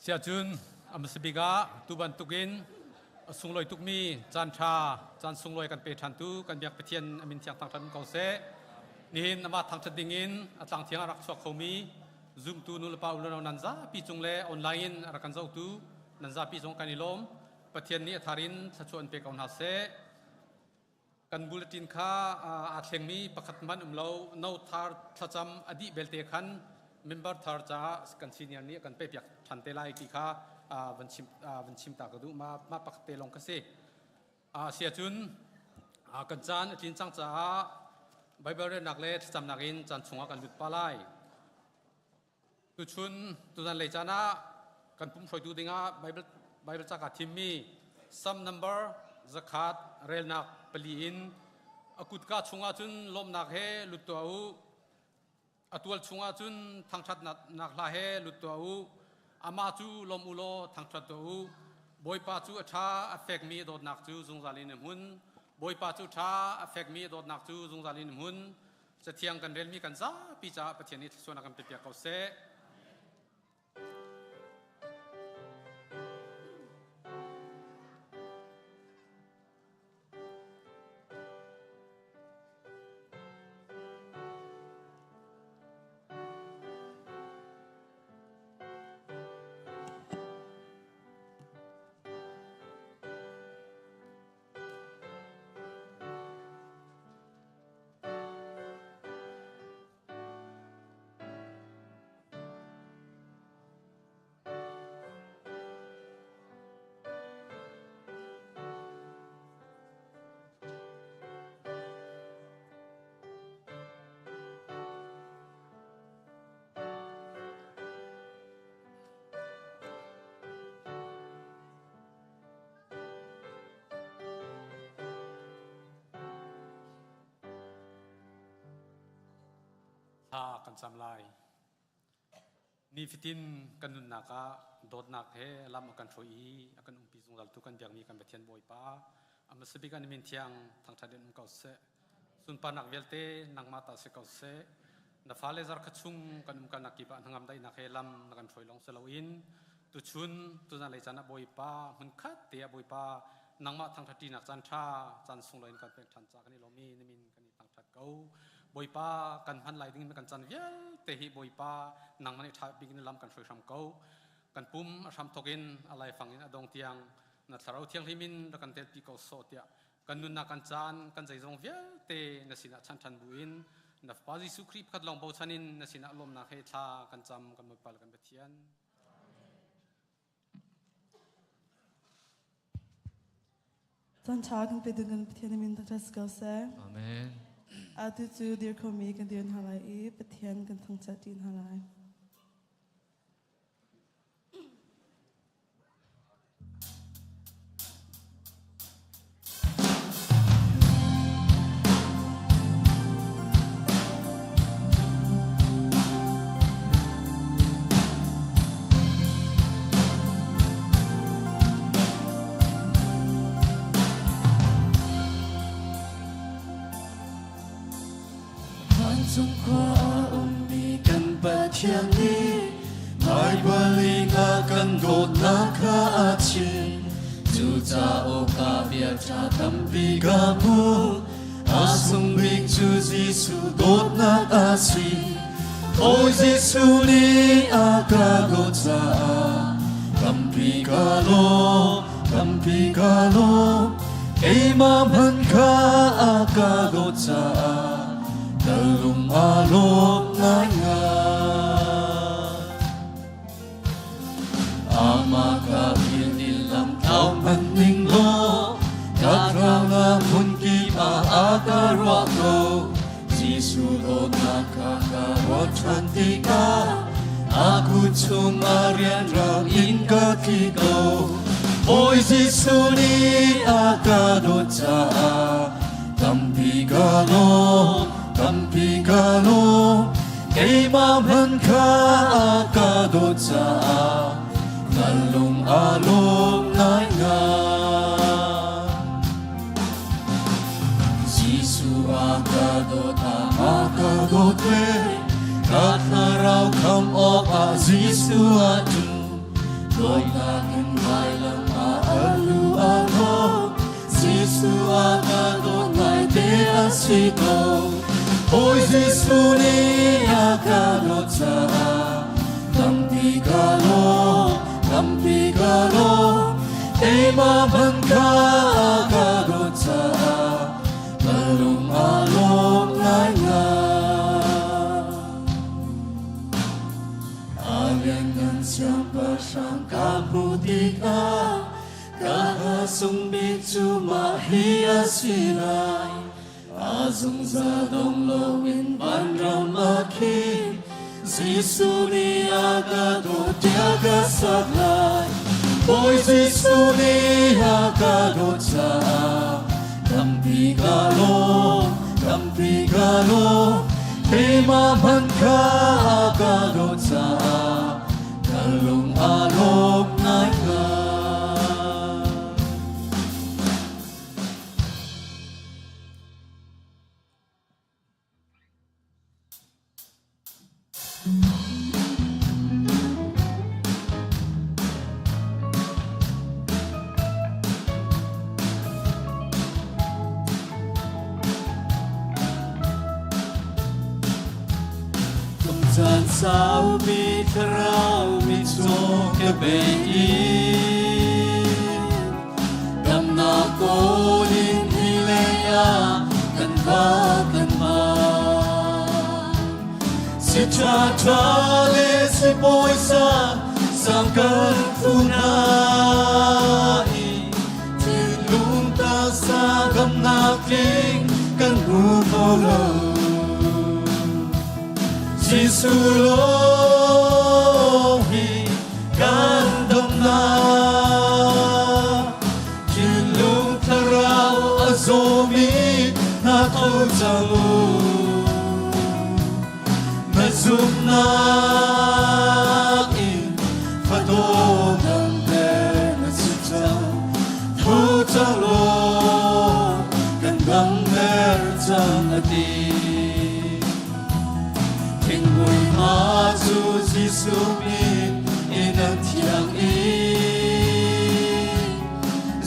Siahcun a hmasa bik ah tu bantukin a sunglawi tukmi caan ṭha caan sunglawi kan pe ṭhantu kan biak Pathian a min thiang thangṭhat ko seh. Nihin amah thangṭhat dingin a tlang thiang a rak chuak khomi zumtu nulepa unau nan zapi cung le online in a rak kan zohtu nan zapi zong kan i lawm. Pathian nih a thar in thluachuah in pe ko hna seh. Kan bulletin kha aa thlengmi pakhat hmanh um lo. No thar thlacam a dih belte khan member thar caah kan senior nih a kan pepiak ṭhan te lai ti kha van chim van chim ta ka duh. Ma ma pakhat te lawng ka si. Si ahcun kan caan a tlin cang caah Bible relnak le thlacamnak in caan chungah kan lut pa lai. Tuchun tuzan lei caan ah kan pum hruaitu dingah Bible Bible ca kaa thimmi Psalm number 100 relnak pali in a kutka chungah cun lawmhnak he lut tuah u a tual chungah cun thangṭhatnak hla he lut tuah u amah cu lawm u law thangṭhat tuah u Bawipa cu a ṭha a fekmi a dawtnak cu zungzal in a hmun Bawipa cu ṭha a fekmi a dawtnak cu zungzal in a hmun Cathiang kan relmi kan zapi caah Pathian nih thluachuahnak kan pepiak ko seh. Thla kan cam lai. Nifatin kan nunnak ah dawtnak he lam a kan hruai i a kan umpi zungzaltu kan biakmi kan Pathian Bawipa a hmasa bik ah na min thiang thangṭhat in um ko seh. Sunparnak vialte nangmah ta si ko seh. Na fale zarkhat chung kan umkalnak kip ah hnangam daihnak he lam na kan hruai lawng si loin tuchun tuzan lei caan ah Bawipa hmunkhat te ah Bawipa nangmah thangṭhatṭinak caan ṭha caan sunglawi in kan pek ṭhan ca kan i lawm i na min kan i thangṭhat ko. Bawipa kan hman lai ding kan caan vialte hi Bawipa nangmah nih ṭha bik in lam kan hruai hram ko. Kan pum a hram thawk in a laifang in a dong tiang na thlarau thianghlim in rak kan telpi ko sawh tiah kan nunnak kan caan kan zeizong vialte na sinah chan ṭhan buin na Fapa Jesuh Khrih pakhat lawng bochan in na sinah lawmnak he thla kan cam kan Bawipa le kan Pathian. Caan ṭha kan pe ding kan Pathian min thangṭhat si ko seh. Amen. Atu cu dir khomi kan dir hna lai i Pathian kan thangṭhat ṭi hna lai. Vancung khua a ummi kan Pathian nih Baibal in a kan dawtnak kha a chim. Cucaah ka bia ṭha tampi ka hmu. A sung bik cu Jesuh dawtnak a si. Bawi Jesuh nih a ka dawt caah tampi ka lawm, tampi ka lawm. Keimah hmanh kha a ka dawt caah ka lung aa lawm ngaingai. Amah ka philh i lam tlau hmanh ning law ka hrangah hmunkip ah a ka ruah ko. Jesuh dawtnak kha ka ruat ṭhan tikah a kut chungah rianrang in ka tli ko. Bawi Jesuh nih a ka dawt caah tampi ka lawm, tampi ka lawm. Keimah hmanh kha a ka dawt caah ka lung aa lawm ngaingai. Jesuh a ka dawt a ka dawt ve ka thlarau kham awkah Jesuh a ṭum. Dawtnak in vailam ah a lu a thawk. Jesuh a ka dawt ngaite a si ko. Bawi Jesuh nih a ka dawt caah tampi ka lawm, tampi ka lawm. Keimah hmanh kha a ka dawt caah ka lung a lawm ngaingai. A lianngan siangpahrang ka hmuh tikah ka sung bik cu mah hi a si lai. A zungzal dong loin vanram ah khin Jesuh nih a ka dawt tiah ka sak lai. Bawi Jesuh nih a ka dawt caah tampi ka lawm, tampi ka lawm. Keimah hmanh kha a ka dawt caah ka lung aa lawm ngaingai. Caan saupi thlarau mitcaw ka bei i Damnak kawl in hi lei ah kan va kan ma. Si ṭha ṭha le si pawisa sang kan fu hna i thinlung taksa damnak tling kan hmu kho lo. Jesuh lawng hi kan damnak thinlung thlarau a zawmi hna tho cang u. Na zumhnak in fadaw damter na si cang. Tho cang law kan damter cang a ti. Thingmui hma cu Jesuh min in an thiang i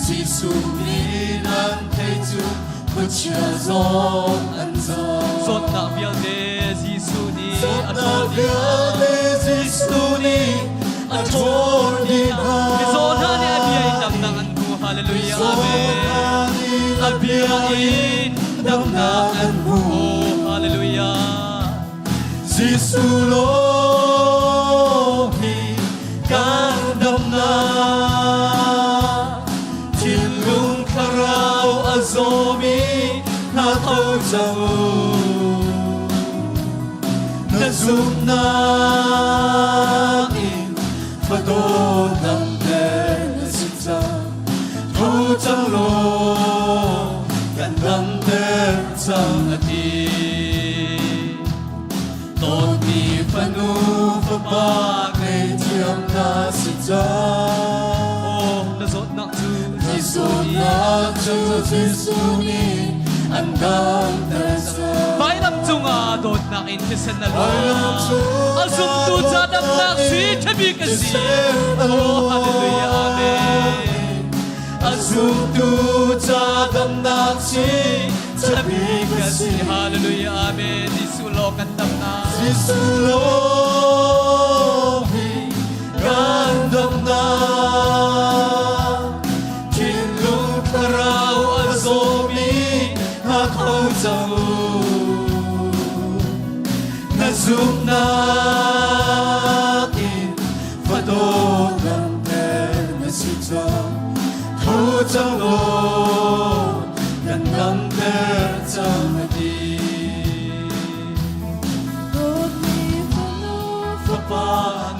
Jesuh min an thei cu khuachia zong an zaw. Zawtnak vialte Jesuh nih a Zawtnak ṭhawl dih hna. vialte Jesuh nih a ṭhawl dih hna. Mizaw hna nih a bia in damnak an hmu. Hallelujah. Mizaw Amen. hna nih a bia in damnak an hmu. Oh, hallelujah. Jesuh lawng hi kan damnak thinlung thlarau a zawmi hna tho cang u. Na zumhnak in fadaw damter na si cang. Tho cang law kan damter cang a ti. Dawtmi fanu fapa ngei thiam na si cang. Oh, na zawtnak cu Na Jesuh nih zawtnak cu Jesuh nih an damter cang. Vailam cungah dawtnak in thisen a luang. Vailam cungah A zumtu ca damnak si ṭhabik a si. thisen a Oh, hallelujah. Amen. A zumtu ca damnak si ṭhabik a si. Hallelujah. Amen. Jesuh law kan damnak. Jesuh lawng hi kan damnak thinlung thlarau a zawmi hna tho cang u. Na zumhnak in fadaw damter na si cang. Tho cang law kan damter cang a ti. Dawtmi fanu Fapa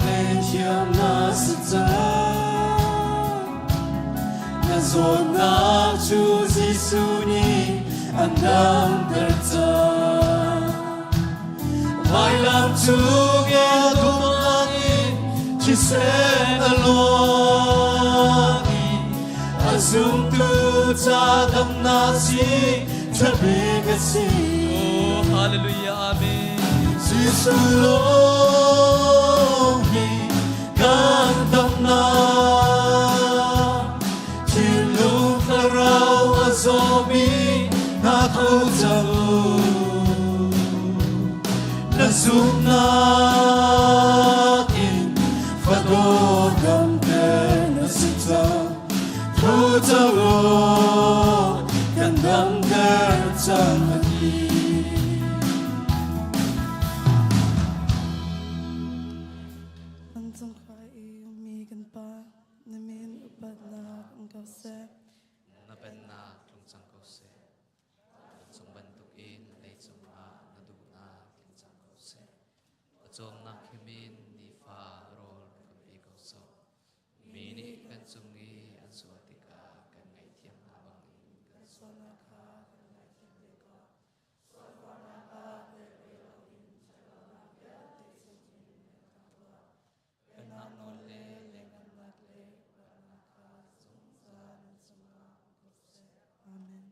ngei thiam na si cang. Na zawtnak cu Jesuh nih an damter cang. Vailam cung i dawtnak in thisen a luang i a zumtu ca damnak si ṭhabik a si. Oh, hallelujah. Amen. Jesuh lawng hi kan damnak. Vancung khua i ummi kan Pa, na min upatnak um ko seh. Na pennak tlung cang ko seh. Vancung bantukin leicung ah na duhnak tling cang ko seh. Pawcawmnak himin nifa rawl kan pe ko sawh. Mi nih kan cung i an sual tikah kan ngaihthiam hna bangin kan Sualnak kha kan ngaihthiam ve ko. Sualnak ah tel ve loin ṭhatlonak vialte chungin kan tuah. Pennak nawl le Lianhngamnak le upatnak kha zungzal nan cungah um ko seh. Amen.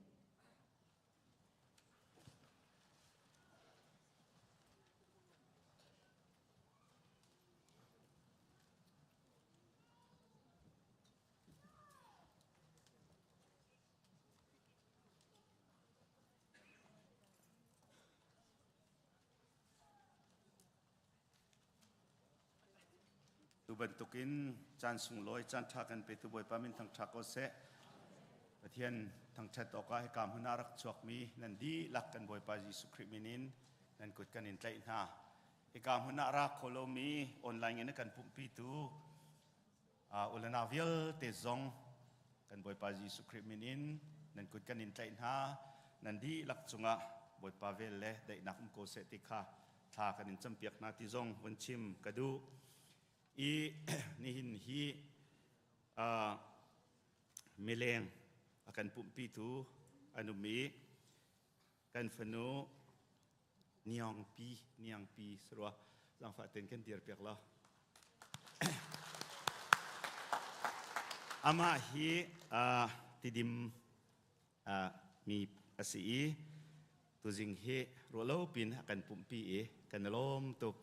Tu bantukin caan sunglawi caan ṭha kan petu Bawipa min thangṭha ko seh. Pathian thangṭhat awkah hika hmun ah rak chuakmi nan dihlak kan Bawipa Jesuh Khrih min in nan kut kan in tlaih hna. Hika hmun ah ra kho lomi online in a kan pumhpitu u le nau vialte zong kan Bawipa Jesuh Khrih min in nan kut kan in tlaih hna. Nan dihlak cungah Bawipa vel le daihnak um ko seh ti kha thla kan in campiak hna ti zong vun chim ka duh. I nihin hi mileng a kan pumhpitu an um i kan fanu Niangpi Niangpi sarua zangfah ten kan dir piak la. Amah hi tidim mi a si i tuzing hi ruahlo pin a kan pumhpi i kan lawm tuk.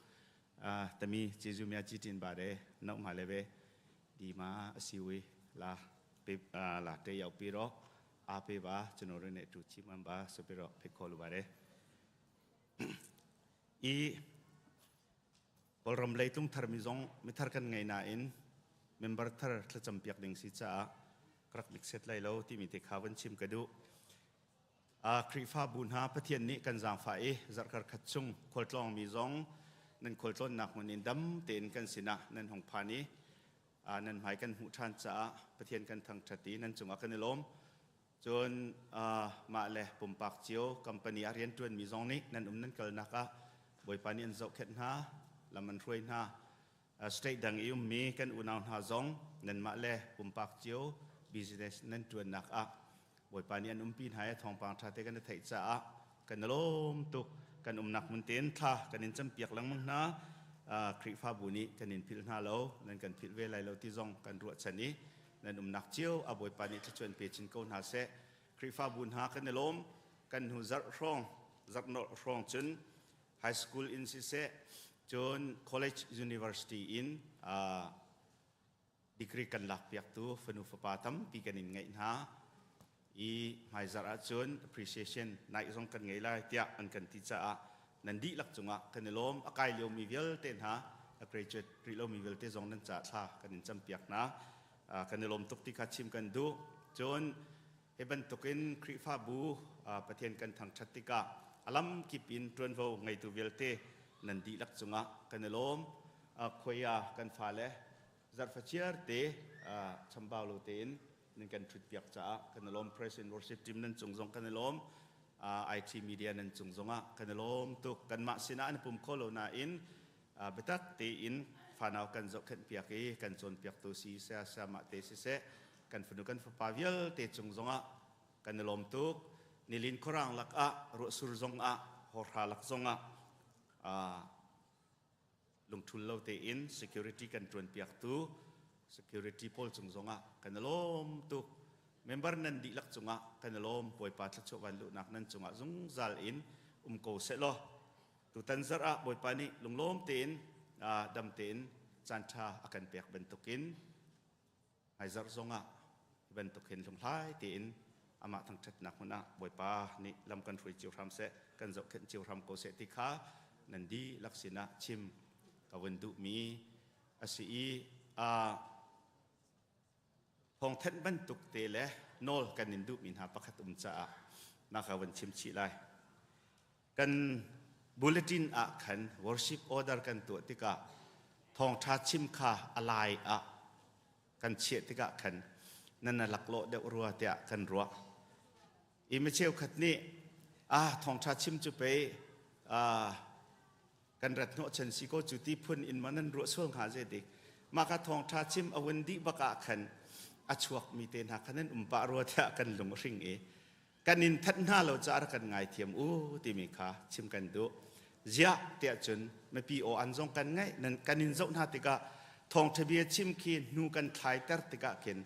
Tami Jesu mia chi tin ba de no ma le ve di ma a si wi la pe la te yau pi ro a pe ba ကျွန်တော်တို့နဲ့အတူချီးမွမ်းပါဆိုပြီးတော့ဖိတ်ခေါ်လိုပါတယ် I Kawlram leitung thar mi zong mithar kan ngei nain member thar thlacam piak ding si caah ka rak lik set lai lo timi te kha van chim ka duh. Khrihfabu hna Pathian nih kan zaangfah i zarhkar khat chung khualtlawng mi zong nan khualtlawnnak hmun in dam tein kan sinah nan hung phan i nan hmai kan hmuh ṭhan caah Pathian kan thangṭhat i nan cungah kan i lawm. Cun mah le pumpak cio company ah rianṭuanmi zong nih nan um nan kalnak ah Bawipa nih an zohkhenh hna, lam an hruai hna. State dang i ummi kan unau hna zong nanmah le pumpak cio business nan ṭuannak ah Bawipa nih an umpi hna i thawngpang ṭha te kan i theih caah kan i lawm tuk. Kan umnak hmun tein thla kan in campiak lengmang hna. Khrihfabu nih kan in philh hna lo, nan kan philh ve lai lo ti zong kan ruahchan i nan umnak cio a Bawipa nih thluachuan pe chin ko hna seh. Khrihfabu hna kan i lawm. Kan hnu zarh hrawng, zarh nolh hrawng cun high school in siseh, cun college university in degree kan lakpiaktu fanu fapa tampi kan in ngeih hna. I hmaizarh ahcun appreciation night zong kan ngei lai tiah an kan ti caah nan dihlak cungah kan i lawm. A kai liomi vialte hna, a graduate rih lomi vialte zong nan caah thla kan in campiak hna. Kan i lawm tuk ti kha chim kan duh. Cun hi bantukin Khrihfabu Pathian kan thangṭhat tikah a lamkip in ṭuanvo ngeitu vialte nan dihlak cungah kan i lawm. Khuaia kan fale zarhfachiar te chambau lo tein nan kan ṭhutpiak caah kan i lawm. Praise and worship team nan cung zong kan i lawm. IT media nan cung zongah kan i lawm tuk. Kanmah sinah an pum kho lo nain biatak tein fanau kan zohkhenh piak i kan cawnpiaktu si saya sayamah te siseh kan fanu kan fapa vialte cung zongah kan i lawm tuk. Nilin khuarang lakah ruahsur zongah hawhra lak zongah lungthul lo tein security kan ṭuan piaktu security pawl cung zongah kan i lawm tuk. Member nan dihlak cungah kan i lawm. Bawipa thluachuah van luhnak nan cungah zungzal in um ko seh law tutan zarh ah Bawipa nih lunglawm tein dam tein caan ṭha a kan pek bantukin hmaizarh zongah hi bantuk hin hlunghlai tein amah thangṭhatnak hmun ah Bawipa nih lam kan hruai cio hram seh, kan zohkhenh cio hram ko seh ti kha nan dihlak sinah chim ka vun duhmi a si i thawngthanh bantuk te le nawl kan in duhmi hna pakhat um caah na ka vun chim chih lai. Kan bulletin ah khan worship order kan tuah tikah Thawngṭha chim kha a lai ah kan chiah tikah khan nan a laklawh deuh rua tiah kan ruah. I mi cheukhat nih ah thawngṭha chim cu pei kan rat hnawhchan si ko cu ti phun in ma nan ruah sual hnga zei dik. Mah kha thawngṭha chim a vun dih bak ah khan a chuakmi te hna kha nan um pah rua tiah kan lung a hring i kan in thanh hna lo caah rak kan ngaithiam u timi kha chim kan duh. Ziah tiah cun mipi aw an zong kan ngaih nan kan in zoh hna tikah thawngṭha bia chim khi hnu kan thlaiter tikah khin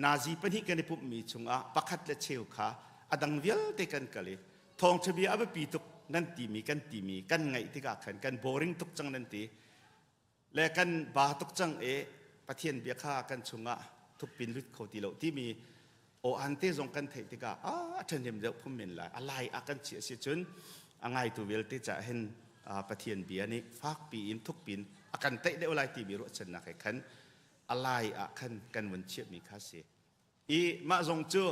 nazi pahnih kan i pumhmi chungah pakhat le cheu kha a dang vialte kan kal i thawngṭha bia a biapi tuk nan timi kan timi kan ngaih tikah khan kan boring tuk cang nan ti le kan ba tuk cang i Pathian bia kha kan chungah thukpin lut kho ti lo timi aw an te zong kan theih tikah a ṭhahnem deuh phum men lai a lai a kan chiah si cun a ngaitu vialte caah hin Pathian bia nih fakpi in thukpin a kan teih deuh lai timi ruahchannak he khan a lai ah khan kan vun chiahmi kha si. I mah zong cu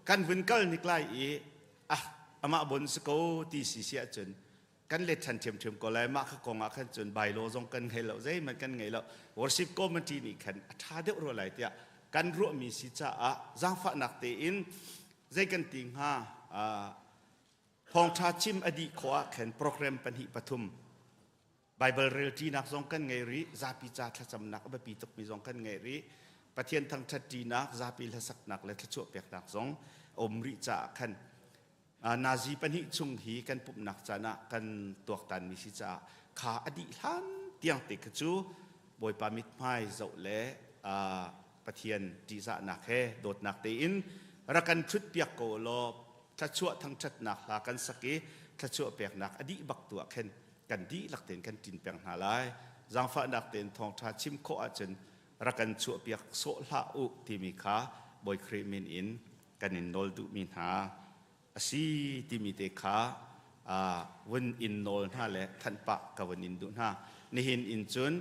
kan vun kal hnik lai i ah amah bon si ko ti si si ahcun kan let ṭhan ṭhiamṭhiam ko lai. Mah kha kong ah khan cun bylaw zong kan ngei lo, zeihmanh kan ngei lo. Worship committee nih khan a ṭha deuh rua lai tiah kan ruahmi si caah zaangfahnak tein zei kan ti hnga, thawngṭha chim a dih khawh ah khan program pahnih pathum Baibal relṭinak zong kan ngei rih, zapi ca thlacamnak a biapi tukmi zong kan ngei rih. Pathian thangṭhatṭinak, zapi hlasaknak le thluachuah peknak zong a um rih caah khan nazi pahnih chung hi kan pumhnak caan ah kan tuaktanmi si caah kha a dih hlan tiang te kha cu Bawipa mithmai zoh le Pathian ṭihzahnak he dawtnak tein rak kan ṭhutpiak ko law thluachuah thangṭhatnak hla kan sak i thluachuah peknak a dih bak tu ah khin kan dihlak tein kan ṭin peng hna lai. Zaangfahnak tein thawngṭha chim khawh ahcun rak kan chuahpiak sawh hlah u timi kha Bawi Khrih min in kan in nawl duhmi hna a si timi te kha vun in nawl hna le thanh pah ka vun in duh hna. Nihin in cun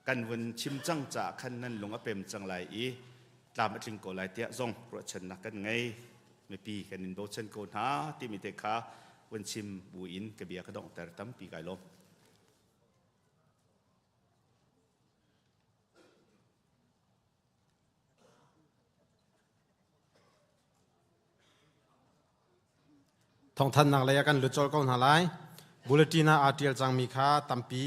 kan vun chim cang caah khan nan lung a pem cang lai i tlam a tling ko lai tiah zong ruahchannak kan ngei. Mipi kan in bochan ko hna timi te kha vun chim buin ka bia ka donghter. Tampi kai lawm. Thawngthannak lei ah kan lut colh ko hna lai. Bulletin ah aa ṭial cangmi kha tampi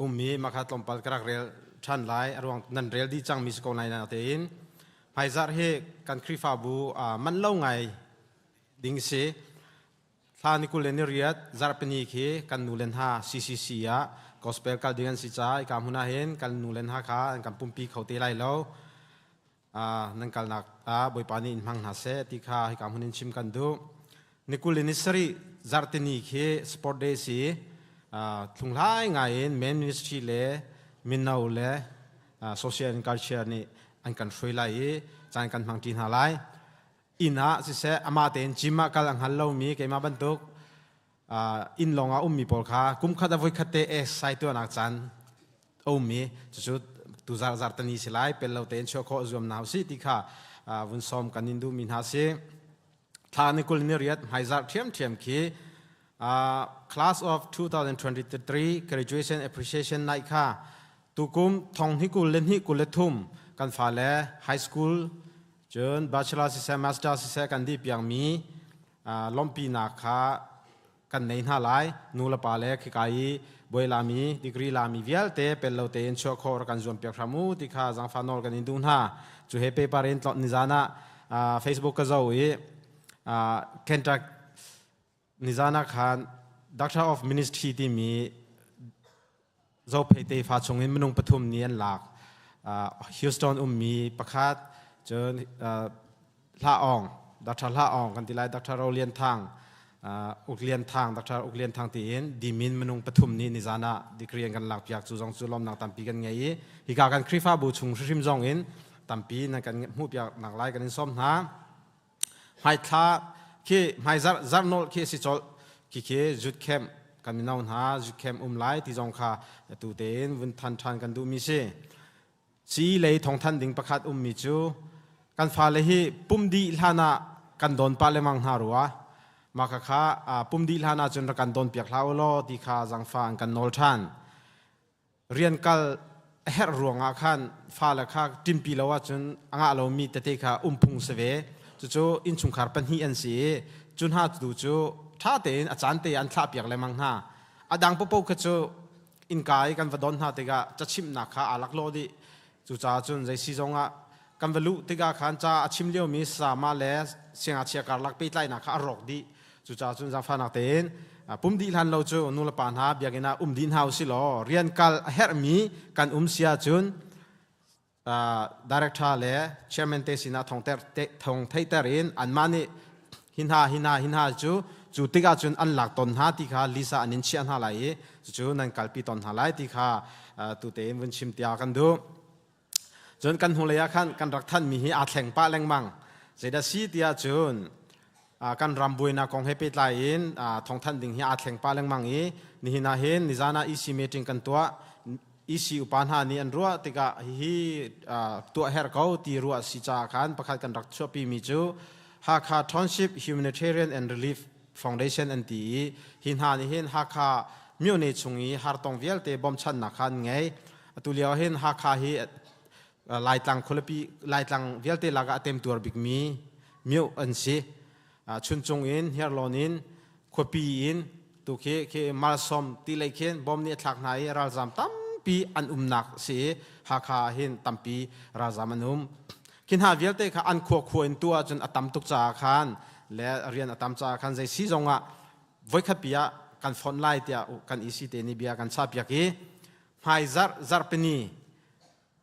ummi mah kha tlawmpal ka rak rel ṭhan lai. A ruang nan rel dih cangmi si ko lai natein hmaizarh hi kan Khrihfabu manh lo ngai ding si. Thla ni 28 zarhpini khi kan nu le hna CCC ah gospel kal ding an si caah hika hmun ah hin kan nu le hna kha an kan pumpi kho te lai lo. Nan kalnak ah Bawipa nih in hmang hna seh ti kha hika hmun in chim kan duh. Ni 20 le ni sarih zarhtini khi sport day si. Thlunghlai ngai in men ministry le mino le social and culture nih an kan hruai lai i caan kan hmang ṭi hna lai. Inn ah siseh amah tein gym ah kal a hngal lomi keimah bantuk inn lawng ah ummi pawl kha kum khat a voi khat te exercise tuahnak caan a um i cucu tu zar zar tani si lai pel lo tein chuah khawh zuam hna usih ti kha vun sawm kan in duhmi hna si. Thla ni 28 hmaizarh ṭhiamṭhiam khi class of 2023 graduation appreciation night kha tukum thong hi 22 23 kan fale high school cun bachelor siseh master siseh kan dih piakmi lawmhpinak kha kan nei hna lai. Nu le pa le khika i buai lami degree lami vialte pel lo tein chuah khawh rak kan zuam piak hram u ti kha zaangfah nawl kan in duh hna. Cu he paper in tlot nizan ah Facebook ka zoh i Kentucky nizan ah khan Doctor of Ministry timi Zophei tefa chungin minung pathum nih an lak. Houston ummi pakhat, cun Hla Aung, Dr. Hla Aung kan ti lai, Dr. Ro Lian Thang, Uk Lian Thang, Dr. Uk Lian Thang tiin dimin minung pathum nih nizan ah degree an kan lak piak. Cu zong cu lawmnak tampi kan ngei i hika kan Khrihfabu chung hrimhrim zong in tampi nan kan hmuh piak nak lai kan in sawm hna. Hmaithla khi hmai zarh zarhnawlh khi a si colh. Khi khi zut camp kan mino hna zut camp um lai ti zong kha atu tein vun than ṭhan kan duhmi si. Sii lei thawngthan ding pakhat ummi cu kan fale hi pum dih hlan ah kan dawn pah lengmang hna rua. Mah khakha pum dih hlan ah cun rak kan dawn piak hlah u law ti kha zangfa an kan nawl ṭhan. Rian kal A herh ruangah khan fale kha ṭimpi lo ahcun a ngah lomi tete kha um phung si ve. Cucu innchungkhar pahnih an si i cu hna tu cu ṭha tein a caan te an thlahpiak lengmang hna. A dang paohpaoh kha cu innka i kan va don hna tikah cachimhnak kha aa laklawh dih. Cucaah cun zei si zongah kan va luh tikah khan ca a chim liomi sama le siangngakchia karlak pehtlaihnak kha a rawk dih. Cucaah cun zaangfahnak tein pum dih hlan lo cu nulepa hna biakinn ah um dih hna usih law rian kal a herhmi kan um si ahcun director le chairman te sinah thong theihter in anmah nih hi hna hi hna hi hna cu cu tikah cun an lak ton hna ti kha lisa an in chiah hna lai i cucu nan kalpi ton hna lai ti kha tu tein vun chim tia kan duh. Cun kan hnulei ah khan kan rak thanmi hi aa thleng pah lengmang. Zeidah si tiah cun kan ram buainak kong he pehtlai in thawngthanh ding hi aa thleng pah lengmang i nihin ah hin nizan ah EC meeting kan tuah. EC upa hna nih an ruah tikah hihi tuah herh ko ti ruah si caah khan pakhat kan rak chuahpi mi cu Hakha Township Humanitarian and Relief Foundation an ti i hi hna nih hin Hakha myone chung i hartong vialte bawmchannak kha an ngei. Atu lio ah hin Hakha hi Laitlang khualipi Laitlang vialte lakah a temtuar bikmi myo an si. Chuncung in Hniarlawn in khuapi in tu khi khi Malsawm ti lei khin bom nih a thlak hna i ralzam tampi an umnak si i Hakha ah hin tampi ralzam an um. Khi hna vialte kha an khua khua in tu ahcun a tam tuk caah khan le rian a tam caah khan zei si zong ah voikhat pi ah kan fonh lai tiah kan EC te nih bia kan chahpiak i hmai zarh zarhpini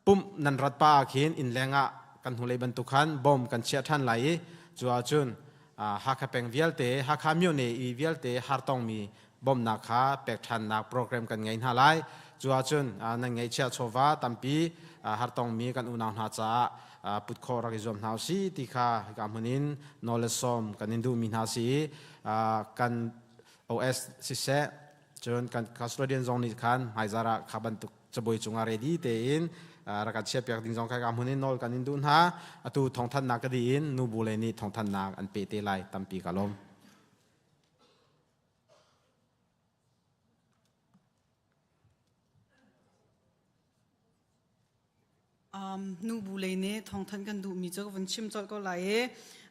pumh nan rat pa ah khin innleng ah kan hnulei bantuk khan bom kan chiah ṭhan lai i cu ahcun Hakha peng vialte Hakha myone i vialte hartongmi bawmhnak kha pek ṭhannak program kan ngei hna lai. Cu ahcun nan ngeihchiah chawva tampi hartongmi kan unau hna caah put khawh rak i zuam hna usih ti kha hika hmun in nawl le sawm kan in duhmi hna si i kan OS siseh cun kan custodian zong nih khan hmaizar ah kha bantuk cabuai cungah ready tein rak kan chiahpiak ding zong kha ka hmun in nawl kan in duh hna. Atu thawngthanhnak ka dih in nubu le nih thawngthanhnak an pe te lai tampi ka lawm. Um, nu bu lei nih thawngthanh kan duhmi cu ka vun chim colh ko lai i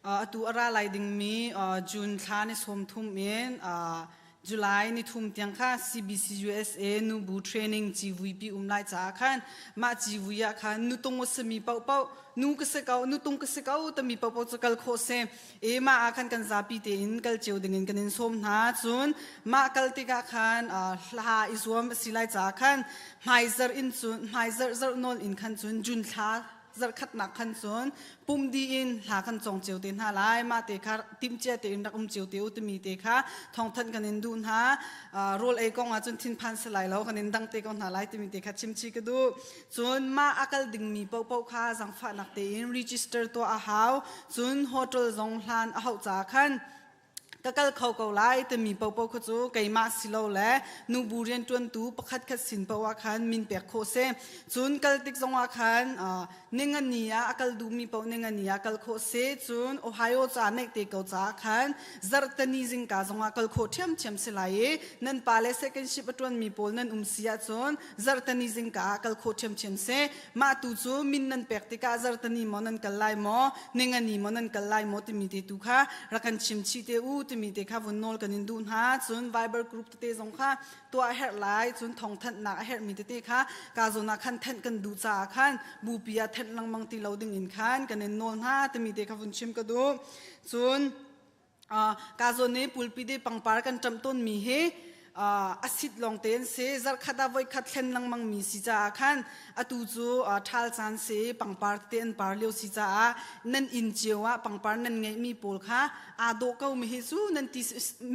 uh, atu a ra lai dingmi uh, June thla ni 30 in uh, July ni thum tiang kha CBC USA nubu training civui pi um lai caah khan mah civui ah khan nutung a simi paohpaoh nu ka si ko nutung ka si ko timi paohpaoh cu kal khawh si e mah ah khan kan zapi tein kal cio dingin kan in sawm hna cun mah kal tikah khan hla i zuam a si lai caah khan hmaizarh in cun hmaizarh zarh nawl in khan cun June thla zarhkhatnak khan cun pum di in hla kan cong cio te hna lai mah te kha timhcia tein rak um cio te u timi te kha thawngthanh kan in duh hna rawl ei kong ah cun thinphan si lai lo kan in dang te ko hna lai timi te kha chimchi ka duh Cun mah a kal dingmi paohpaoh kha zaangfahnak tein register tuah a hau. Cun hotel zong hlan a hauh caah khan ka kal kho ko lai timi paohpaoh kha cu keimah si lo le nubu rianṭuantu pakhat khat sin paoh ah khan min pek khawh si. Cun kal tik zongah khan ningani ah a kal duhmi paoh ningani ah kal khawh si. Cun Ohio ca neih te ko caah khan zarhteni zingka zongah kal khawh ṭhiamṭhiam si lai i nan pa le second shift a ṭuanmi pawl nan um si ahcun zarhteni zingka ah kal khawh ṭhiamṭhiam si. Mah tu cu min nan pek tikah zarhteni maw nan kal lai maw, ningani maw nan kal lai maw timi te tu kha rak kan chim chih te u timi te kha vun nawl kan in duh hna. Cun Viber group tete zong kha tuah a herh lai. Cun thawngthanhnak a herhmi tete kha ka zawn ah khan thenh kan duh caah khan bupi ah thenh lengmang ti lo ding in khan kan in nawl hna timi te kha vun chim ka duh. Cun Ka zawn i pulpi de pangpar kan ṭamh tawnmi hi a sit lawng te an si. Zarhkhat ah voikhat thlen lengmang mi si caah khan atu cu ṭhal caan si pangpar tete an par lio si caah nan inn cio ah pangpar nan ngeihmi pawl kha aa dawh ko mi hi cu nan ti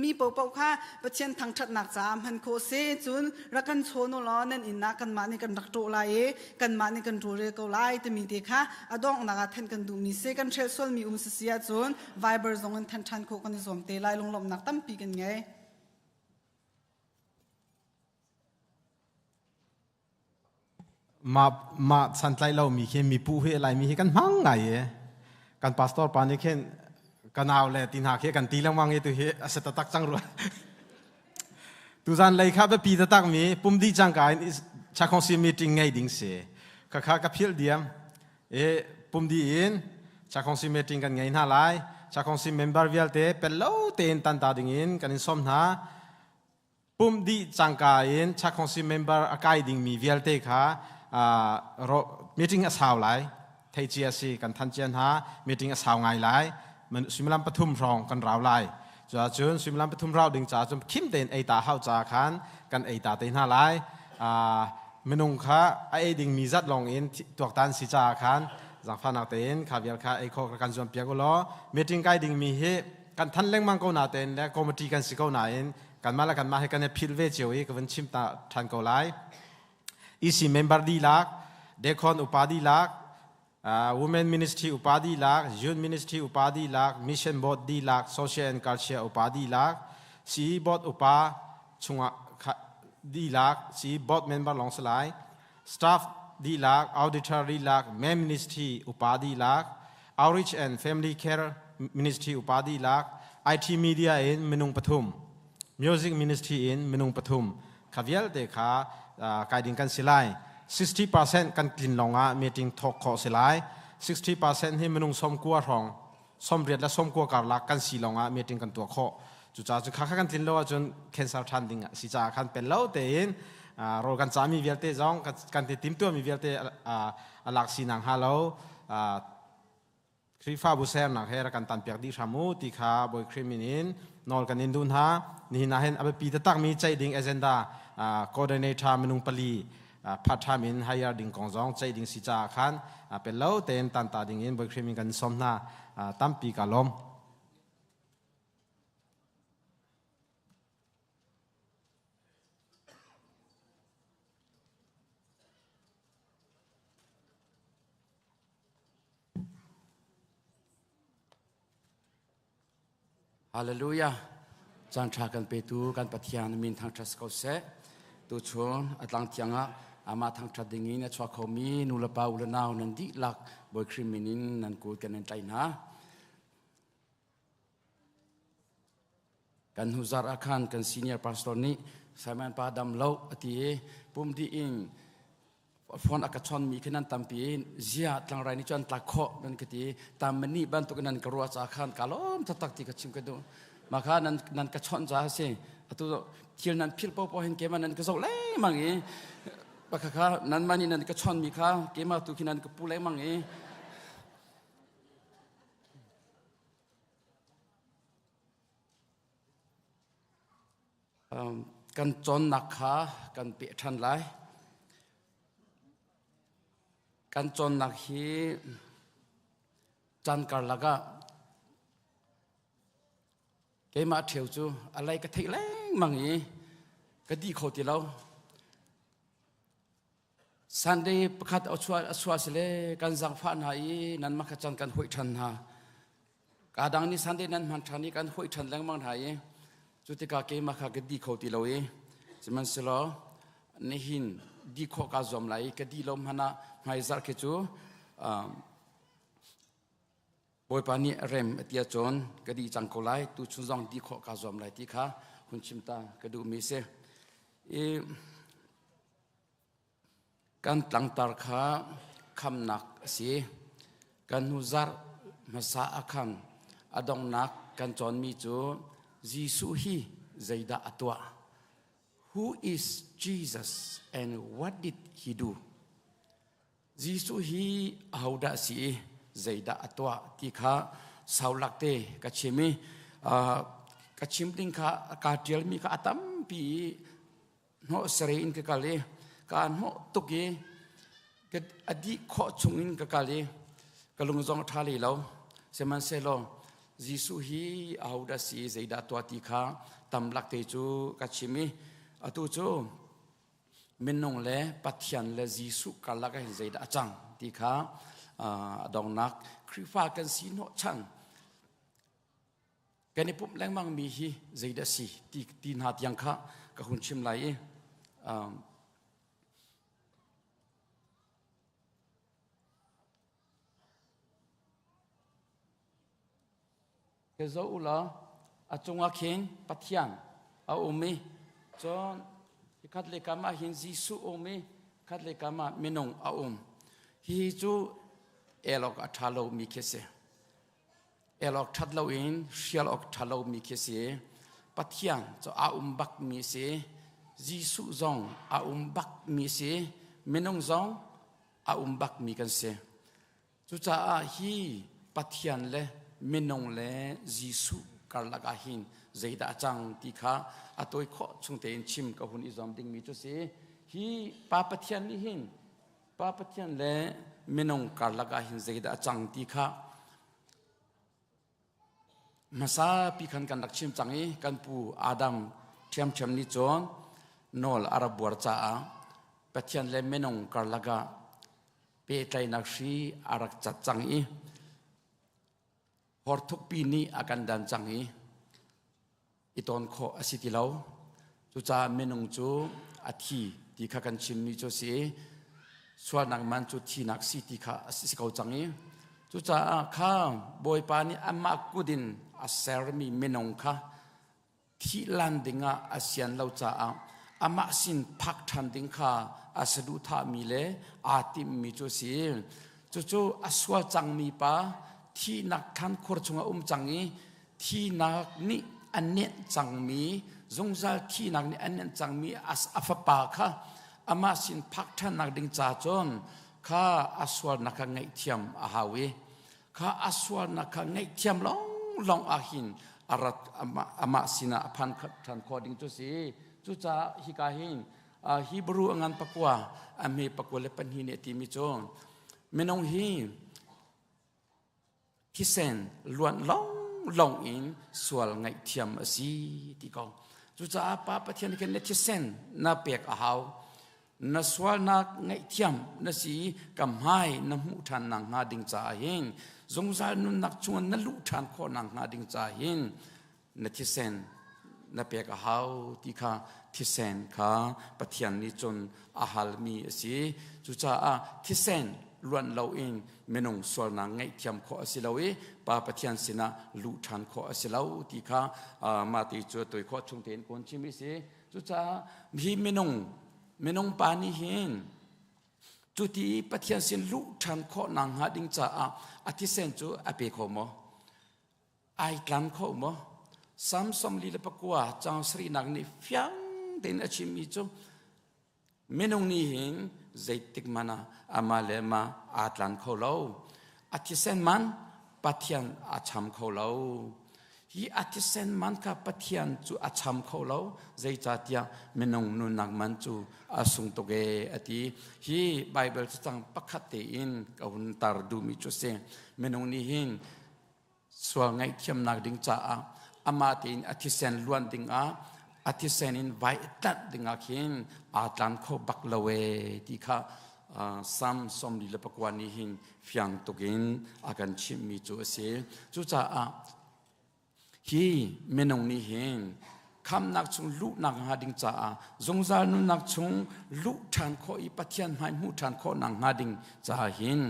mi paohpaoh kha Pathian thangṭhatnak caah hman khawh si. Cun rak kan chawn u law nan inn ah kanmah nih kan rak ṭawh lai i kanmah nih kan ṭawlrel ko lai timi te kha a donghnak ah thenh kan duhmi si. Kan hrelh sualmi um si si ahcun Viber zong in thanh ṭhan khawh kan i zuam te lai lunglawmhnak tampi kan ngei. Ma ma santlai lo mi khi mi pu hi lai mi hi kan hmang ngai e kan pastor pa nih khin kanau le ti hna khi kan ti lengmang i tu hi a se tatak cang rua tuzan lei kha biapi tatak mi pum di cangka in. Chakongsi meeting ngei ding si. Khakha ka philh diam. E pumdi in Chakongsi meeting kan ngei hna lai. Chakongsi member vialte pel lo tein tanta ding in kan in sawm hna. Pum dih cangka in Chakongsi member a kai dingmi vialte kha meeting a sau lai. Thei cia si kan than cia hna. Meeting a sau ngai lai. Suimilam pathum hrawng kan rau lai. Cuahcun suimilam pathum rau ding caah cun khim tein ei ta hau ca khan kan ei ta te hna lai. Minung kha a ei dingmi zat lawng in tuaktan si caah khan zaangfahnak tein kha vial kha ei khawh kan zuam piak u law meeting kai dingmi hi kan than lengmang ko na tein le committee kan si ko nain kanmah le kanmah he kan i philh ve cio i ka vun chim ta ṭhan ko lai. EC member dihlak, Dekhon upa dihlak, Women Ministry upa dihlak, Youth Ministry upa dihlak, Mission Board dihlak, Social and Culture upa dihlak, CE Board upa chungah dihlak, CE Board member lawng si lai, staff dihlak, auditor dihlak, Men Ministry upa dihlak, Outreach and Family Care Ministry upa dihlak, IT Media in minung pathum, Music Ministry in minung pathum, kha vialte kha kai ding kan si lai. 60% kan tlin lawngah meeting thawk khawh si lai. 60% hi minung 90 hrawng, 80 le 90 karlak kan si lawngah meeting kan tuah khawh. Cucaah cu kha kha kan tlin lo ahcun cancer ṭhan ding a si caah khan pel lo tein rawl kan cahmi vialte zong kan ti timtuahmi vialte a lak sinak hnga lo Khrihfabu sernak he rak kan tanpiak dih hram u ti kha Bawi Khrih min in nawl kan in duh hna. Nihin ah hin a biapi taktakmi ceih ding agenda coordinator minung pali part time in hire ding kong zong ceih ding si caah khan pel lo tein tanta ding in Bawi Khrih min kan sawm hna. Tampi ka lawm. Hallelujah. Caan ṭha kan petu kan Pathian min thangṭhat ko seh. Tuchun a tlang thiang ah amah thangṭhat ding in a chuak khomi nu le pa u le nau nan dihlak Bawi Khrih min in nan kut kan in tlaih hna. Kan hnu zarh ah khan kan senior pastor nih Simon pa dam lo a ti i pum dih in phone a ka chawnmi khi nan tampi in zia tlangrai nih cun tlak khawh nan ka ti tamani bantuk in nan ka ruah ca khan ka lawm taktak ti ka chim ka duh mah kha nan nan ka chawnh ca a si atu thil nan phil popo hin keimah nan ka zoh lengmang i pakha kha nan mah nih nan ka chawnmi kha keimah tu khi nan ka pu lengmang i Kan cawnnak kha kan peh ṭhan lai. Kan cawnnak hi caan karlak ah keimah ṭheo cu a lei ka theih lengmang i ka dih kho ti lo. Sunday pakhat a chuah a chuah sile kan zangfah hna i nanmah kha caan kan hoih ṭhan hna. Ka dang nih Sunday nan hman ṭhan i kan hoih ṭhan lengmang hna i cu tikah keimah kha ka di kho ti lo i sihmanhsehlaw nihin di khawh kaa zuam lai i ka di lo hmanh ah hmaizarh khi cu Bawipa nih rem a ti ahcun ka dih cang ko lai tuchun zong di khawh kaa zuam lai ti kha hun chim ta ka duhmi a si. I Kan tlangtar kha khamnak a si. Kan hnu zarh hmasa ah khan a donghnak kan cawnmi cu Jesuh hi zeidah a tuah? Who is Jesus and what did he do? Jesuh hi ahodah a si i zeidah a tuah ti kha saulak te ka chim i ka chim ding kha kaa ṭialmi kha a tampi i hnawh sarei in ka kal i kaa hnawh tuk i ka a dih khawh chung in ka kal i ka lung zong a ṭha lei lo sihmanhsehlaw Jesuh hi ahodah si zeidah tuah ti kha tam lak te cu ka chim i atu cu minung le Pathian le Jesuh karlak ah hin zeidah a cang ti kha a dongnak Khrihfa kan si hnawh chan kan i pumh lengmang mi hi zeidah si ti ti hna tiang kha ka hun chim lai i Ka zoh u law a cungah khin Pathian a um i cun hikhat le kam ah hin Jesuh um i. Khat lei kam ah minung a um. Hihi cu el awk a ṭha lomi khi si. El awk ṭhat loin hrial awk ṭha lomi khi si. Pathian cu a um bakmi si. Jesuh zong a um bakmi si. Minung zong a um bakmi kan si. Cucaah hi Pathian le minung le Jesuh karlak ah hin zeidah a cang ti kha a tawi khawh chung tein chim ka hun i zuam dingmi cu si. Hi Pa Pathian nih hin Pa Pathian le minung karlak ah hin zeidah a cang ti kha Hmasa pi khan kan rak chim cang i kan pu Adam ṭhiamṭhiam nih cun nawl a rak buar caah Pathian le minung karlak ah pehtlaihnak hri a rak cat cang i horthukpi nih a kan dan cang i i tawn khawh a si ti lo. Cucaah minung cu a thi ti kha kan chimmi cu a si i sualnak man cu thinak si ti kha a si ko cang i cucaah kha Bawipa nih amah kut in a sermi minung kha thih lan dingah a sian lo caah amah sin phak ṭhan ding kha a saduhthahmi le aa timhmi cu a si. Cucu a sual cangmi pa thihnak thlan khur chungah um cang i Thinak nih a nenh cangmi, zungzal thinak nih a nenh cangmi a fapa kha amah sin phak ṭhannak ding ca cun kha a sualnak kha ngaihthiam a hau i kha a sualnak kha ngaihthiam lawnglawng ah hin a rat amah sinah a phan ṭhan khawh ding cu si. Cucaah hika hin Hebrew a ngan pakua a hme 22 nih a timi cu minung hi thisen luanh lawnglawng in sual ngaihthiam a si ti ko. Cucaah Pa Pathian khin na thisen na pek a hau. Na sualnak ngaihthiam na si ka hmai na hmuh ṭhan nak hnga ding caah hin zungzal nunnak chungah na luh ṭhan khawh nak hnga ding caah hin na thisen na pek a hau ti kha thisen kha Pathian nih cun a halmi a si. Cucaah thisen luanh loin minung sualnak ngaihthiam khawh a si lo i Pa Pathian sinah luh ṭhan khawh a si lo ti kha mah ti cu toi khawh chung tein kawn chim i si. Cucaah hi minung minung pa nih hin cuti Pathian sin luh ṭhan khawh nak hnga ding caah a thisen cu a pe kho maw? Ai tlang kho maw? Sam 49 caang sarihnak nih fiang tein a chimmi cu minung nih hin zeitik hmanh ah amah le amah aa tlang kho lo. A thisen man Pathian a cham kho lo. Hi a thisen man kha Pathian cu a cham kho lo. Zeicahtiah minung nunnak man cu a sung tuk ee a ti. Hi Baibal cacang pakhat tein ka hun tar duhmi cu a si. Minung nih hin Sual ngaihthiamnak ding caah amah tein a thisen luan dingah a thisen in vai tlanh dingah khin aa tlan kho bak lo ee ti kha Sam 49 nih hin fiang tukin a kan chimhmi cu a si. Cucaah hi minung nih hin khamnak chung luhnak hnga ding caah zungzal nunnak chung luh ṭhan khawh i Pathian hmai hmuh ṭhan khawh nak hnga ding caah hin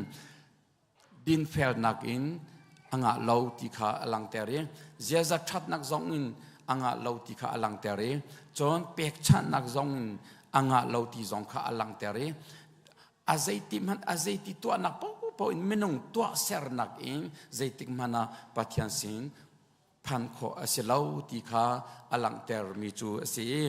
dinfelnak in a ngah lo ti kha a langhter i ziaza ṭhatnak zong in a ngah lo ti kha a langhter i cun pekchanhnak zong in a ngah lo ti zong kha a langhter i a zeiti hmanh a zeiti tuahnak paohpaoh in minung tuahsernak in zeitik hmanh ah Pathian sin phan khawh a si lo ti kha a langhtermi cu a si i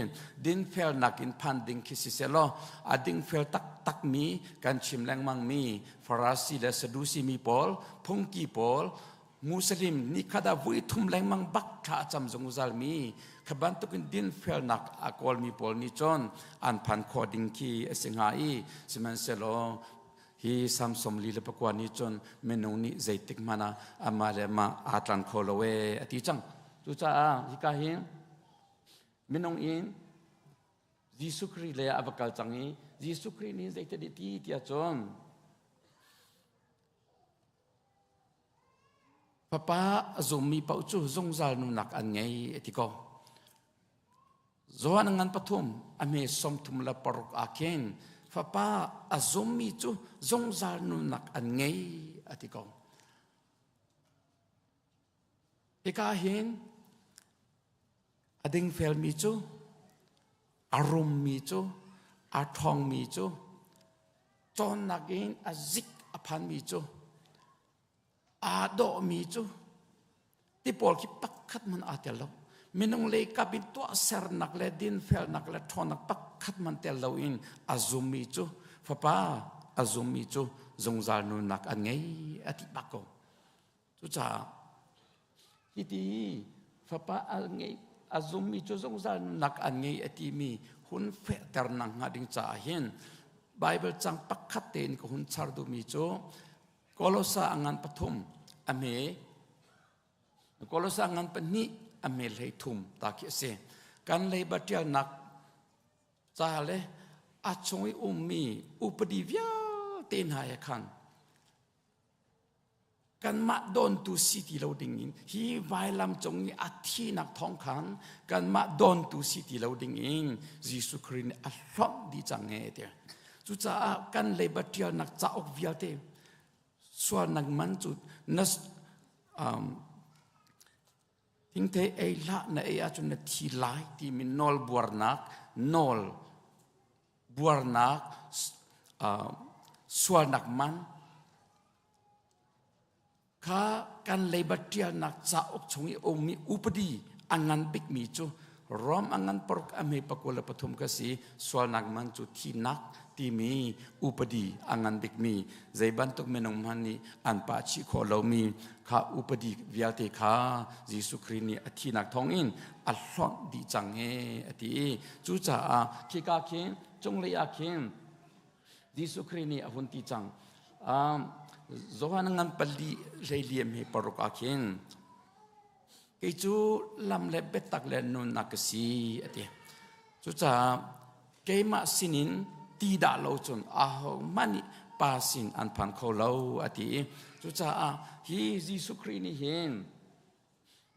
dinfelnak in phan ding khi si selaw a dingfel taktakmi kan chim lengmangmi Farasi le Sadusi mi pawl phungki pawl Muslim nikhat ah vui thum lengmang bak thla a cam zungzal mi kha bantukin dinfelnak a kawlmi pawl nih cun an phan khawh ding khi a si hnga i sihmanhsehlaw Hi Sam 49 nih cun minung nih zeitik hmanh ah amah le amah aa tlan kho lo ee a ti cang. Cucaah hika hi minung in Jesuh Khrih lei ah a va kal cang i Jesuh Khrih nih zeitin a ti tiah cun Fapa a zummi paoh cu zungzal nunnak an ngei a ti ko. Johan ngan pathum a hme 36 ah khin fapa a zummi cu zungzal nunnak an ngei a ti ko. Hika hin a dingfelmi cu a rummi cu a ṭhawngmi cu. Ṭawnnak in a zik a phanmi cu aa dawhmi cu ti pawl khi pakhat hmanh aa tel lo. Minung lei kap in tuahsernak le dinfelnak le ṭhawnnak pakhat hmanh tel loin a zummi cu Fapa a zummi cu zungzal nunnak an ngei a ti bak ko. Cucaah hiti Fapa a ngei a zummi cu zungzal nunnak an ngei a timi hun fehternak hnga ding caah hin Bible cang pakhat tein ka hun char duhmi cu Kolosa a ngan pathum a hme Kolosa ngan pahnih a hme hlei thum ta khi a si. Kan leiba ṭialnak ca le a chung i ummi upadi vialte hna he khan kanmah dawntu si ti lo dingin hi vailam cung i a thinak thawng khan kanmah dawntu si ti lo dingin Jesuh Khrih nih a hlonh dih cang e ti. Cucaah kan leiba ṭialnak cauk vialte sualnak man cu na thingthei ei hlah na ei ahcun na thi lai timi nawl buarnak nawl buarnak sualnak man kha kan leiba ṭialnak cauk chung i ummi upadi a ngan bikmi cu Rom a ngan paruk a hme 23 ka si sualnak man cu thihnak timi upadi a ngan bikmi zei bantuk minung hmanh nih an pah chih khawh lomi kha upadi vialte kha Jesuh Khrih nih a thihnak thawngin a hlonh dih cang e a ti i cucaah khika khin cunglei ah khin Jesuh Khrih nih a hun ti cang. Johan ngan pali hlei liam hi paruk ah khin kei cu lam le biatak le nunnak ka si a ti. Cucaah keimah sinin ti dah lo cun ahohmanh nih pa sin an phan kho lo a ti i cucaah hi Jesuh Khrih nih hin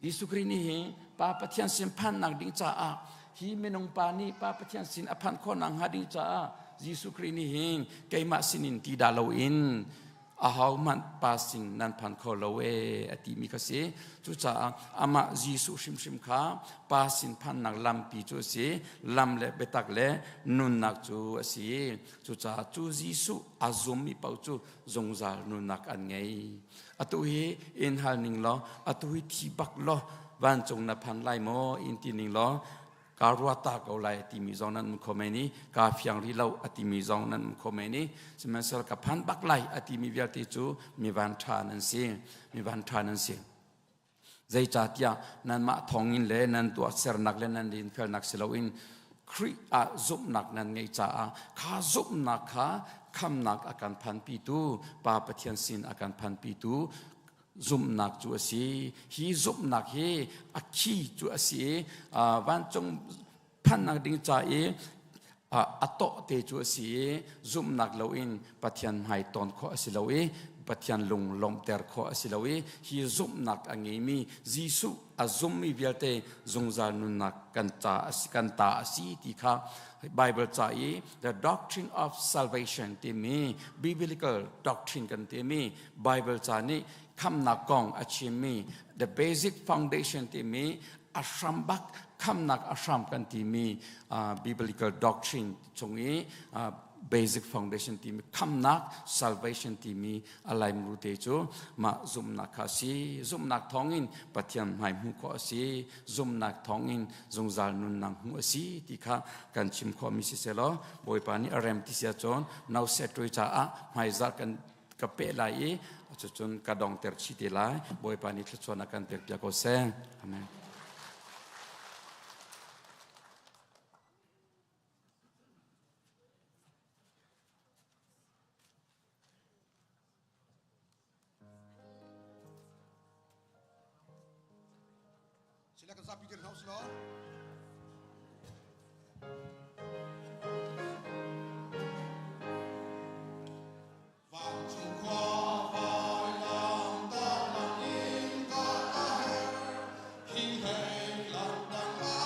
Jesuh Khrih nih hi Pa Pathian sin phannak ding caah hi minung pa nih Pa Pathian sin a phanh khawhnak hnga ding caah Jesuh Khrih nih hin keimah sinin ti dah loin ahohmanh pa sin nan phan kho lo e a timi kha si. Cucaah amah Jesuh hrimhrim kha pa sin phannak lampi cu a si, lam le biatak le nunnak cu a si. Cucaah cu Jesuh a zummi paoh cu zungzal nunnak an ngei. Atu hi in hal ning law, atu hi thi bak law, vancung na phan lai maw in ti ning law, ka ruat ta ko lai timi zong nan um kho men i ka fiang rih lo a timi zong nan um kho men i sihmanhsehlaw ka phan bak lai a timi vialte cu mi van ṭha nan si mi van ṭha nan si zeicahtiah nanmah thawngin le nan tuahsernak le nan dinfelnak si loin Khrih ah zumhnak nan ngeih caah kha zumhnak kha khamnak a kan phanpitu Pa Pathian sin a kan phanpitu zumhnak cu a si. Hi zumhnak hi a khi cu a si i vancung phannak ding ca i a tawh te cu a si i zumhnak loin Pathian hmai tawn khawh a si lo i Pathian lung lawmhter khawh a si lo i hi zumhnak a ngeimi Jesuh a zummi vialte zungzal nunnak kan ca a si kan ta a si ti kha Bible ca i the doctrine of salvation timi biblical doctrine kan timi Bible ca nih khamnak kong a chimmi the basic foundation timi a hram bak khamnak a hram kan timi biblical doctrine chung i basic foundation timi khamnak salvation timi a laimru te cu mah zumhnak kha a si zumhnak thawngin Pathian hmai hmuh khawh a si zumhnak thawngin zungzal nunnak hmuh a si ti kha kan chim khawhmi si selaw Bawipa nih a rem ti si ahcun nauset ṭui caah hmaizarh kan ka peh lai i cucun ka dongter chih te lai Bawipa nih thluachuahnak kan pek piak ko seh amen Sila kan zapi dir hna usih law. Vancung khua vailam tarnak in ka a her, hi hlei lam dang a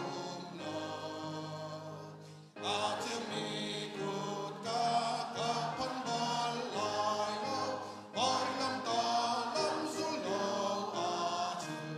um lo. A thiangmi kutka ka phan bal lai lo, vailamta lam zul lo ahcun.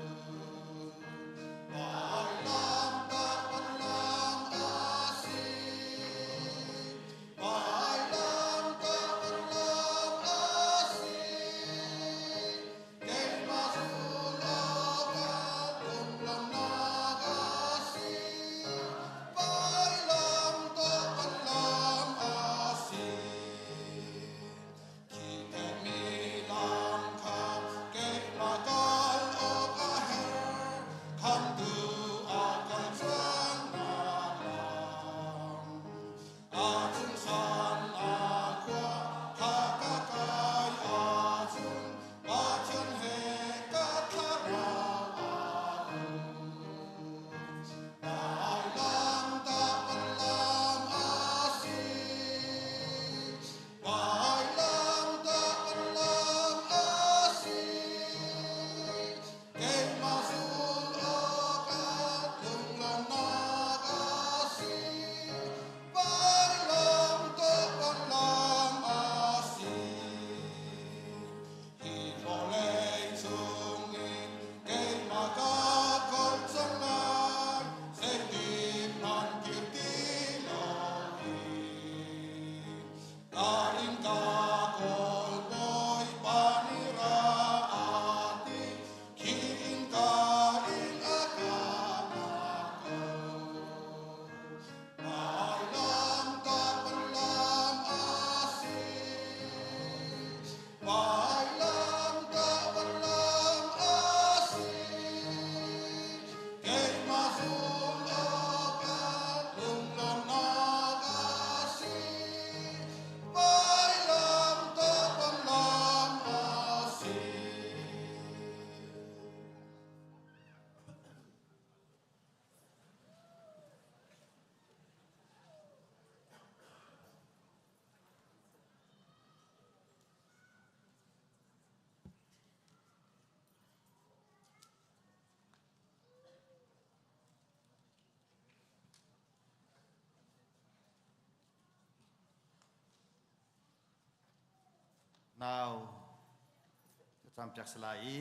Thlacampiak si lai i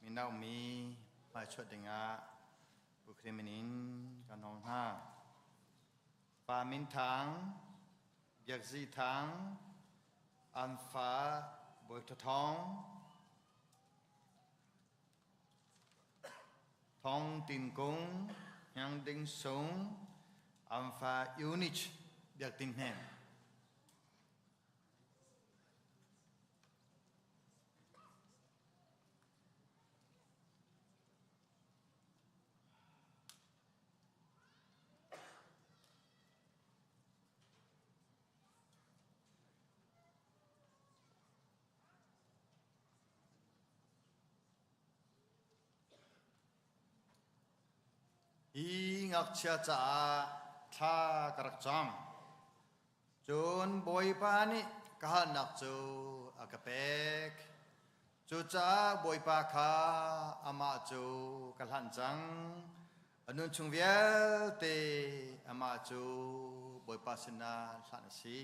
mino mi hmaichuah dingah Pu Khrih min in kan hong hna. Pa Min Thang, Biak Zi Thang, an fa Bawi Tha Thawng, Thong Tin Kung, Hniang Ding Sung, an fa Eunice Biak Tin Hnem. Hi ngakchia caah thla ka rak cam. Cun Bawipa nih ka halnak cu a ka pek. Cucaah Bawipa kha amah cu ka hlanh cang. A nun chung vialte amah cu Bawipa sinah hlanh a si.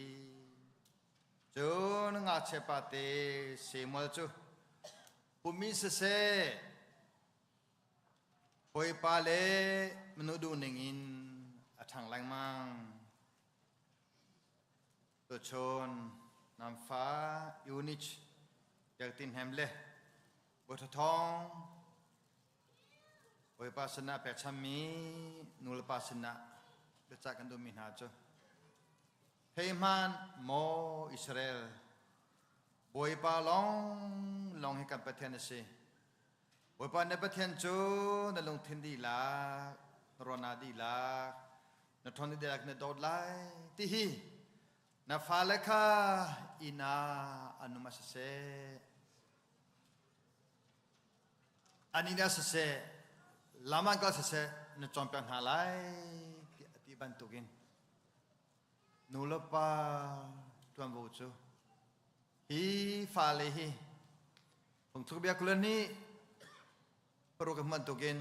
Cun ngakchia pate Samuel cu pummi siseh, Bawipa le manu duhning in a ṭhang lengmang. Tuchun nan fa Eunice Biaktin Hnem le Bawi Thawng Bawipa sinah pekchanmi nulepa sinah biacah kan duhmi hna cu Thei hmanh maw Israel Bawipa lawng lawng hi kan Pathian a si. Bawipa na Pathian cu na lungthin dihlak, na ruahnak dihlak, na ṭhawn dihlak na dawt lai ti hi na fale kha inn ah an um ah siseh, an inn ah siseh, lam ah kal siseh na cawnpiak hna lai tiah a ti bantukin nu le pa ṭuanvo cu hi fale hi Phungthluk bia kulan nih paruk a bantukin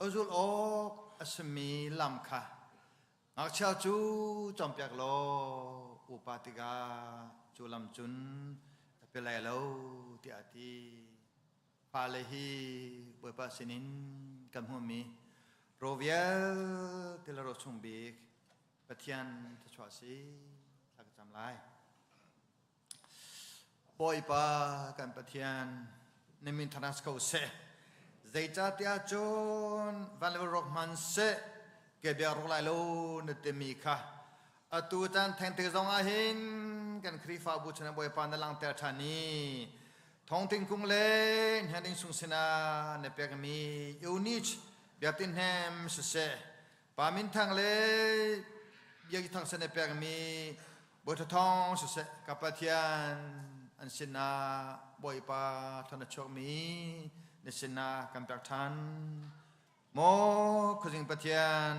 a zulh awk a simi lam kha ngakchia cu cawnpiak law upa tikah cu lam cun a pe lai lo tiah a ti. Fale hi Bawipa sinin kan hmuhmi ro vialte le ro chung bik Pathian thluachuah a si. Thla ka cam lai. Bawipa kan Pathian, na min thangṭhat ko seh. Zeicahtiah cun van le rawk hman seh, ke bia rawk lai lo na timi kha atu caan thengte zong ah hin kan Khrihfabu chungah Bawipa na langhter ṭhan i thongting kung le hniangding sung sinah na pekmi Eunice biakinn hnem siseh, Pa Minthang le Biak Thang sin na pekmi Bawi Thawng siseh ka Pathian an sinah Bawipa thon a chuakmi na sinah kan pek ṭhan. Maw khuazing Pathian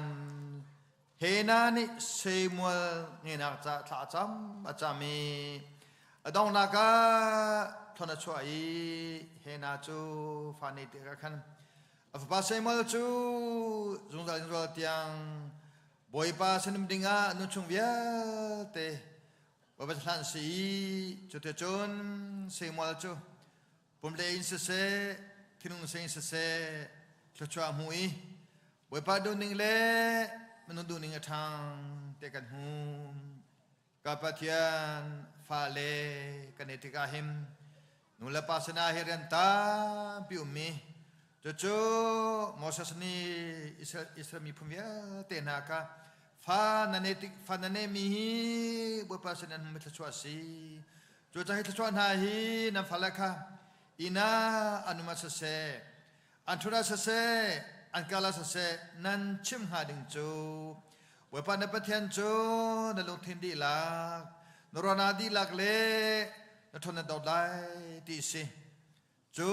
he na nih Samuel ngenak ca thla a cam a cam i a donghnak ah thon a chuah i he na cu fa nei te ka khan A fapa Samuel cu zungzal in zungzal tiang Bawipa sinum dingah nu chung vialte Bawipa hlan si i cuticun Samuel cu pumle in siseh thinlung in siseh thluachuah hmu i Bawipa duhning le minung duhning a ṭhang te kan hmu. Ka Pathian fale kan i tikah hin nu le pa sinah hi rian tampi ummi cucu Moses nih Israel miphun vialte hna kha fa na ne tik fa na ne mi hi Bawipa sin an hmumi thluachuah a si cucaah hi thluachuah hna hi nan fale kha inn ah an um ah siseh An ṭhut ah siseh, an kal ah siseh, nan chim hnga ding cu Bawipa na Pathian cu na lungthin dihlak, na ruahnak dihlak le na ṭhawn na dawt lai ti a si. Cu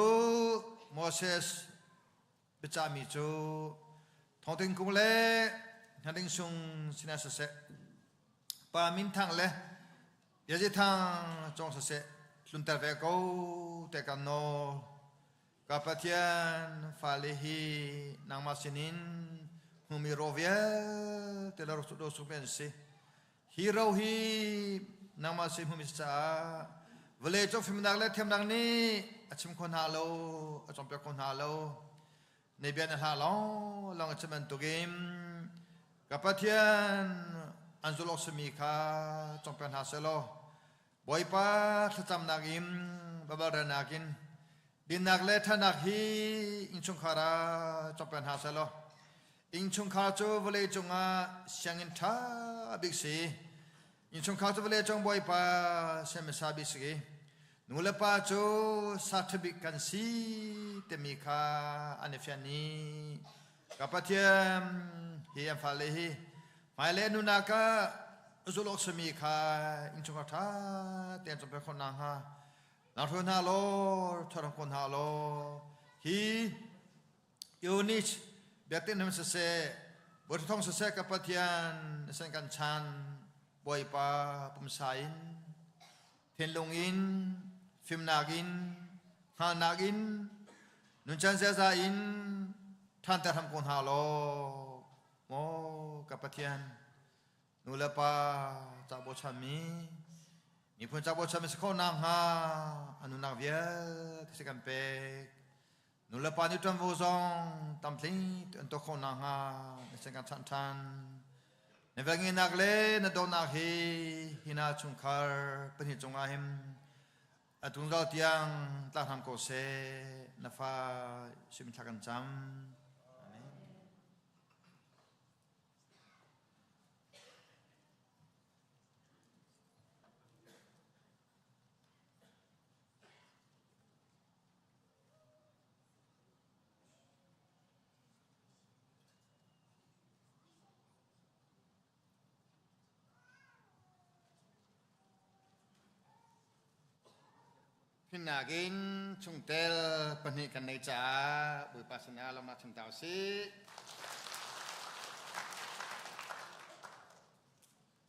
Moses biacahmi cu thongting kung le hngading sung sinah siseh, pa minthang le biazi thang cawng siseh, tlunter ve ko te kan nawl. Ka Pathian fale hi nangmah sinin hmumi ro vialte le ro sung an si. Hi ro hi nangmah sin hmumi caah Vawlei cung fimnak le thiamnak nih a chim kho hna lo, a cawnpiak kho hna lo. Na bia na hla lawng lawng a chim bantukin ka Pathian an zulh awk simi kha cawnpiak hna sehlaw Bawipa thlacamnak in babalranak in dinnak le ṭhatnak hi innchungkhar ah cawnpiak hna sehlaw innchungkhar cu vawlei cungah sianginn ṭha bik si. Innchungkhar cu vawlei cung Bawipa siamasa bik si. Nu le pa cu sa ṭha bik kan si timi kha an i fian i ka Pathian hi an fale hi hmailei nunak ah zulh awk simi kha innchungkhar ṭha tein cawnpiak khawh nakhnga nang hruai hna law ṭha ko hna law hi Eunice biakinn him siseh Bawipa thawng siseh ka Pathian sen kan chan Bawipa pumsa in thinlung in fimnak in hngalhnak in nuncan ziaza in ṭhanter hram ko hna law maw ka Pathian nu le pa ca bochanmi miphun ca bochanmi si khawh nakhnga a nunnak vialte si kan pek nu le pa nih ṭuanvo zong tamtling an tuah khawh nakhnga na sin kan chanh ṭhan na velngeihnak le na dawtnak hi hi na chungkhar pahnih cungah hin a tungzal tiang tla hram ko seh na fa sim thla kan cam. Amen. Finnak in chungtel pahnih kan nei caah Bawipa sinah lawmhnak chim ta usih.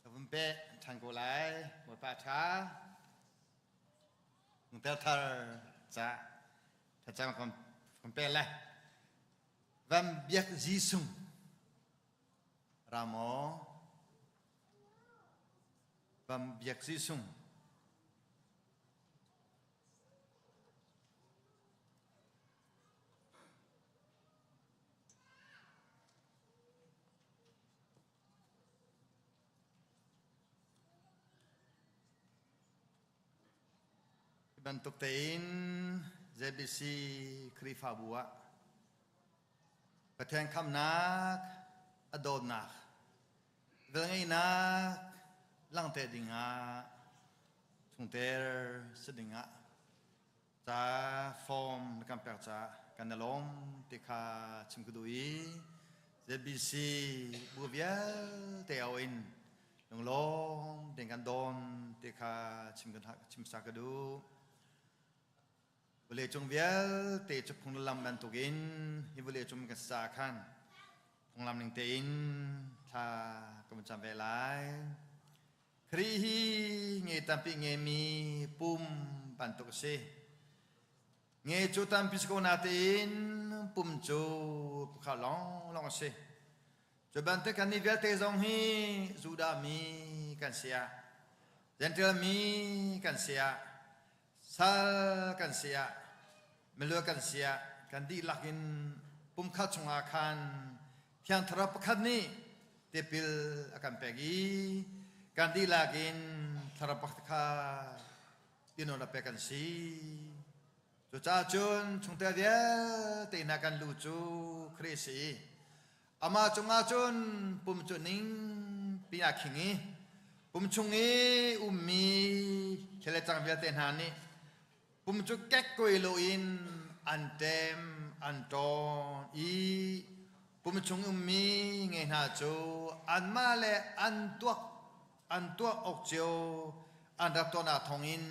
Ka vun peh ṭhan ko lai, Bawipa ṭha. Chungtel thar ca thlacam kan peh lai. Van biak Jesuh Ramo Van biak Jesuh Hi bantuk tein ZBC Khrihfabu ah Pathian khamnak, a dawtnak, velngeihnak langhter dingah chungter si dingah ca form na kan pek caah kan i lawm ti kha chim ka duh i ZBC bu vialte au in lunglawm tein kan dawn ti kha chim ka chim sa ka duh. Vawleicung vialte cu phunglam bantukin hi vawleicung kan sa khan phunglam ning tein thla kan cam ve lai. Khrih hi nge tampi ngemi pum bantuk a si. Nge cu tampi si ko natein pum cu pakhat lawnglawng a si. Cu bantuk kannih vialte zong hi Judah mi kan si ah, Gentile mi kan si ah, sal kan si ah, milu kan si ah, kan dihlak in pumkhat chungah khan Thiang Thlarau pakhat nih tipil a kan pek i kan dihlak in Thlarau pakhat kha tinawl a pek kan si. Cucaah cun chungtel vialte hna kan lu cu Khrih a si i Amah cungah cun pum cu ningpi aa khing i pum chung i ummi thil le cang vialte hna nih pum cu kekkuai loin an ṭem an ṭawn i pum chung ummi nge hna cu anmah le an tuak an tuah awk cio an rak tuahnak thawngin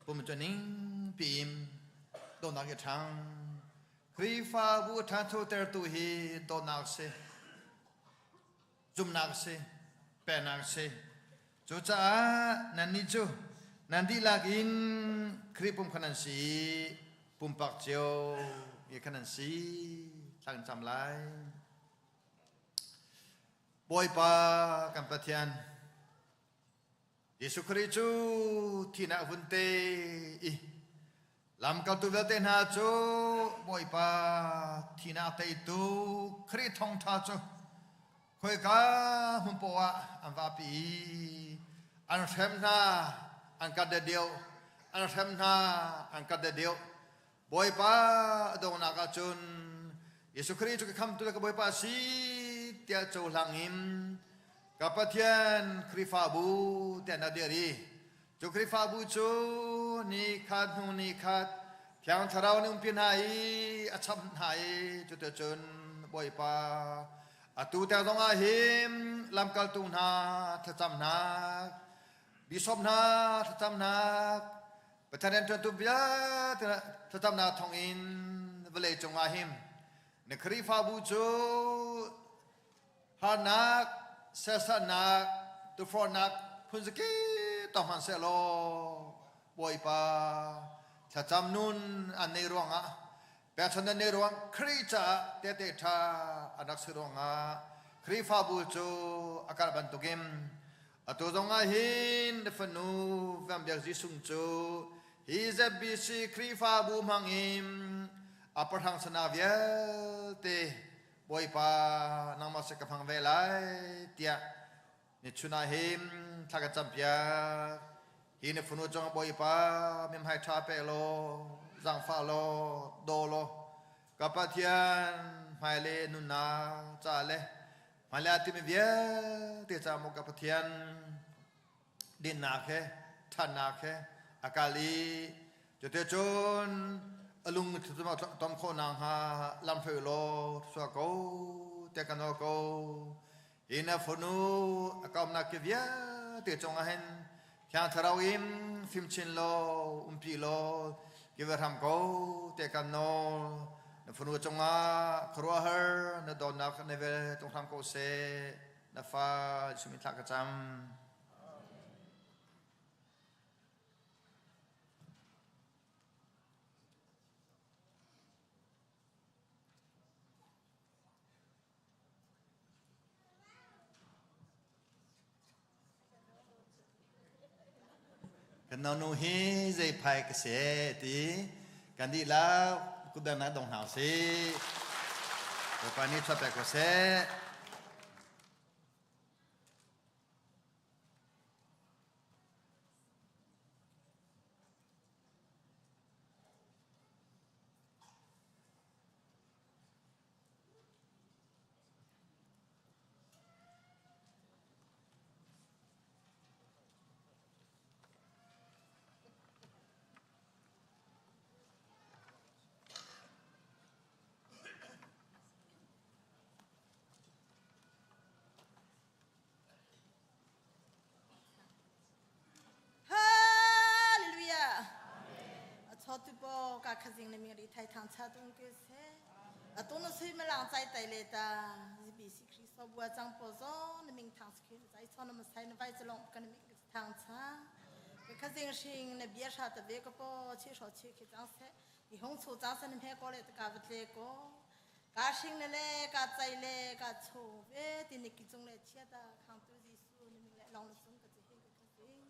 pum cu ningpi in dawtnak i ṭhang. Khrihfabu ṭhanchotertu hi dawtnak si, zumhnak si, peknak si. Cucaah nannih cu nan dihlak in Khrih pum kha nan si i pumpak cio mi kha nan si. Thla kan cam lai. Bawipa kan Pathian, Jesuh Khrih cu thihnak vun te i lamkaltu vialte hna cu Bawipa thihnak teitu Khrih thawngṭha cu khoika hmun poah ah an vapi i an hrem hna an kat deuh an hrem hna an kat deuh Bawipa a donghnak ah cun Jesuh Khrih cu ka khamtu le ka Bawipa a si tiah cohlang in ka Pathian Khrihfabu tiah na dir i cu Khrihfabu cu ni khat hnu ni khat Thiang Thlarau nih umpi hna i a chap hna i cuticun Bawipa atu tiang zongah hin lamkaltu hna thlacamnak bishop hna thlacamnak Pathian rianṭuantu vialte thlacamnak thawngin vawlei cungah hin na Khrihfabu cu harnak, serhsatnak, tukforhnak phunzakip tong hmanhsehlaw Bawipa thlacam nun an neih ruangah pekchanh an neih ruang Khrih caah tehte ṭha an rak si ruangah Khrihfabu cu a karh bantukin Atu zongah hin na fanu Van Biak Jesuh cu hi ZBC Khrihfabu hmangin a pahrang sana vialte Bawipa nangmah si ka hmang ve lai tiah nichun ah hin thla ka campiak. Hi na fanu cungah Bawipa mithmai ṭha pe law zaangfah law daw law ka Pathian hmailei nunnak ca le Hmailei ah timi vialte ca maw ka Pathian dinnak he ṭhatnak he a kal i cuticun a lung tom khawh nakhnga lamhruai law suah ko tiah ka nawl ko. Hi na fanu a kaumnak ki vialte cungah hin Thiang Thlarau in fimchin law umpi law ki va hram ko tiah kan nawl. Na fanu cungah khuaruahhar na dawtnak na vel tung hram ko seh. Na fa Jesuh min thla ka cam. Kan naunu hi zei phai ka si ti kan dihlak kutdangnak dong hna usih. Bawipa nih chuah pek ko seh. Hallelujah. A chotu po ka khazing le mi ri thai thang cha tung ke se. A tu na sui malang chai tai le ta ZBC Kristo bua chang po zo na ming thang skhi chai chon na masai na vai chalong kan ming thang cha. Ke khazing shing na bia sha ta ve ko po chi sho chi khi chang se. I hong chu chang se na mhe ko le ta ka vatle ko. Ka shing le le ka chai le ka cho ve ti ni ki chung le chia ta khang tu Jesu ni ming le long na sung ka chi he ka khazing.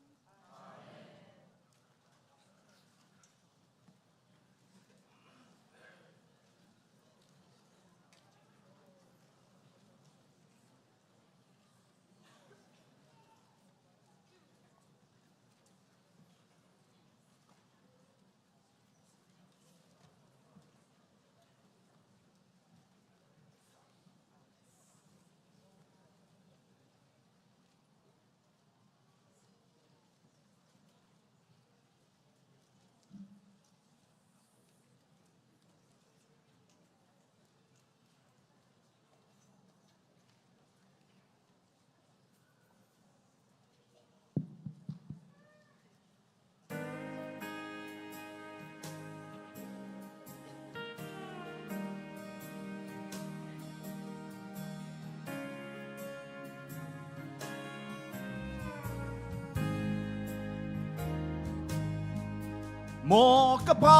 Maw ka pa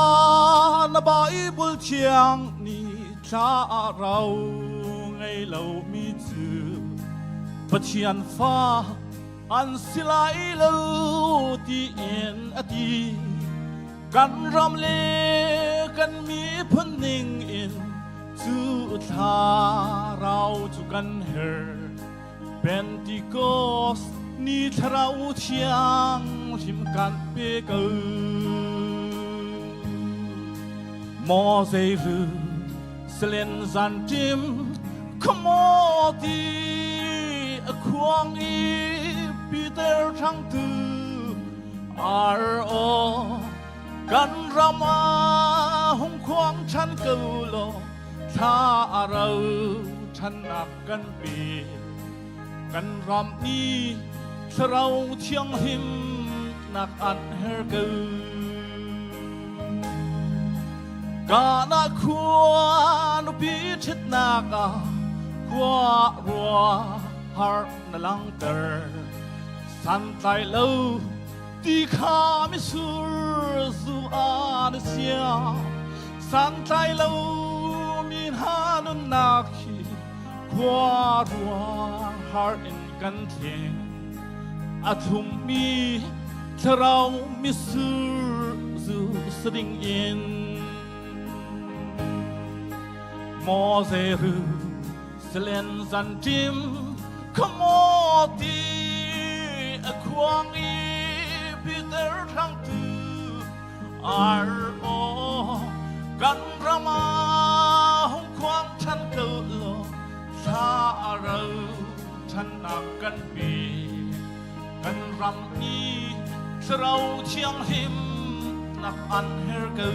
na Bible thiang ni thla rau ngei lo mi cu Pathian fa. An si lai lo tiin a ti. Kan ram le kan miphun ning in cu thlarau cu kan herh. Pentecost ni thlarau thiang hlim kan pe ko. Maw zeiru selen zan tim khumaw ti a khuang i Peter thangtu ar aw kan ram ah hung khuang chan ko law thla a ro ṭhannak kan pe kan ram ni thlarau thianghlim nak an her ko Kana khua nupi ṭhitnak ah khua rua har na langter santlai lo ti kha misur zu an sia santlai lo mi hna nunnak hi khua rua har in kan thleng a thlummi thlarau misur zu sading in Mose ru selen zan tim khumaw ti a khuang i Peter thangtu ar aw kan ram ah hung khuang than ko law thla a ro ṭhannak kan pe kan ram i thlarau thianghlim nak an her ko.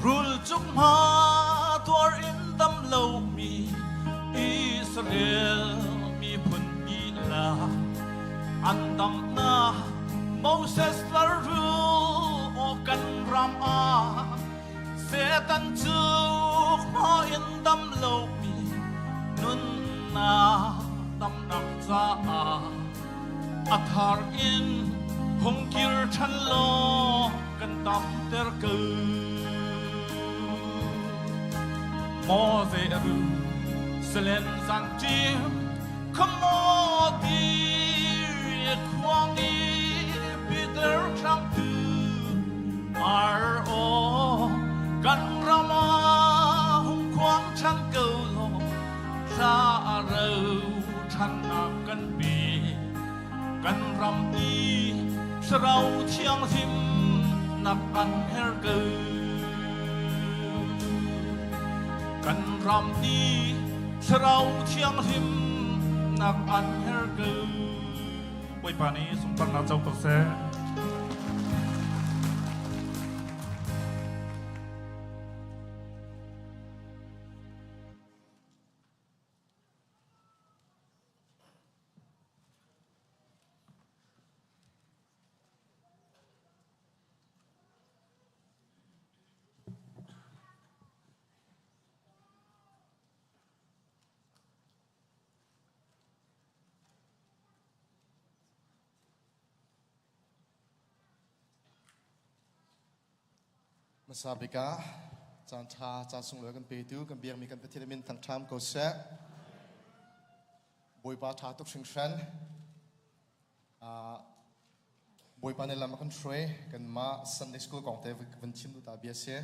Rul cung hma tuar in dam lomi Israel miphun lila an damnak Moses lalru aw kan ram ah Satan cu hma in dam lomi nunnak damnak caah a thar in hung kir ṭhan law kan damter ko. Mose ru selen zan ṭim khuamaw ti khuang i Peter hrangtu ar aw kan ram ah hung khuang ṭhan ko law thla a ro ṭhannak kan pe kan ram i thlarau thianghlim nak an her ko kan ram i thlarau thianghlim nak an her ko Bawipa nih sunparnak co ko seh. Hmasa bik ah caan ṭha caan sunglawi kan petu kan biakmi kan Pathian min thangṭham ko seh. Bawipa ṭha tuk hringhran. Bawipa nih lam a kan hruai kanmah Sunday School kong te van chim duh ta bia si.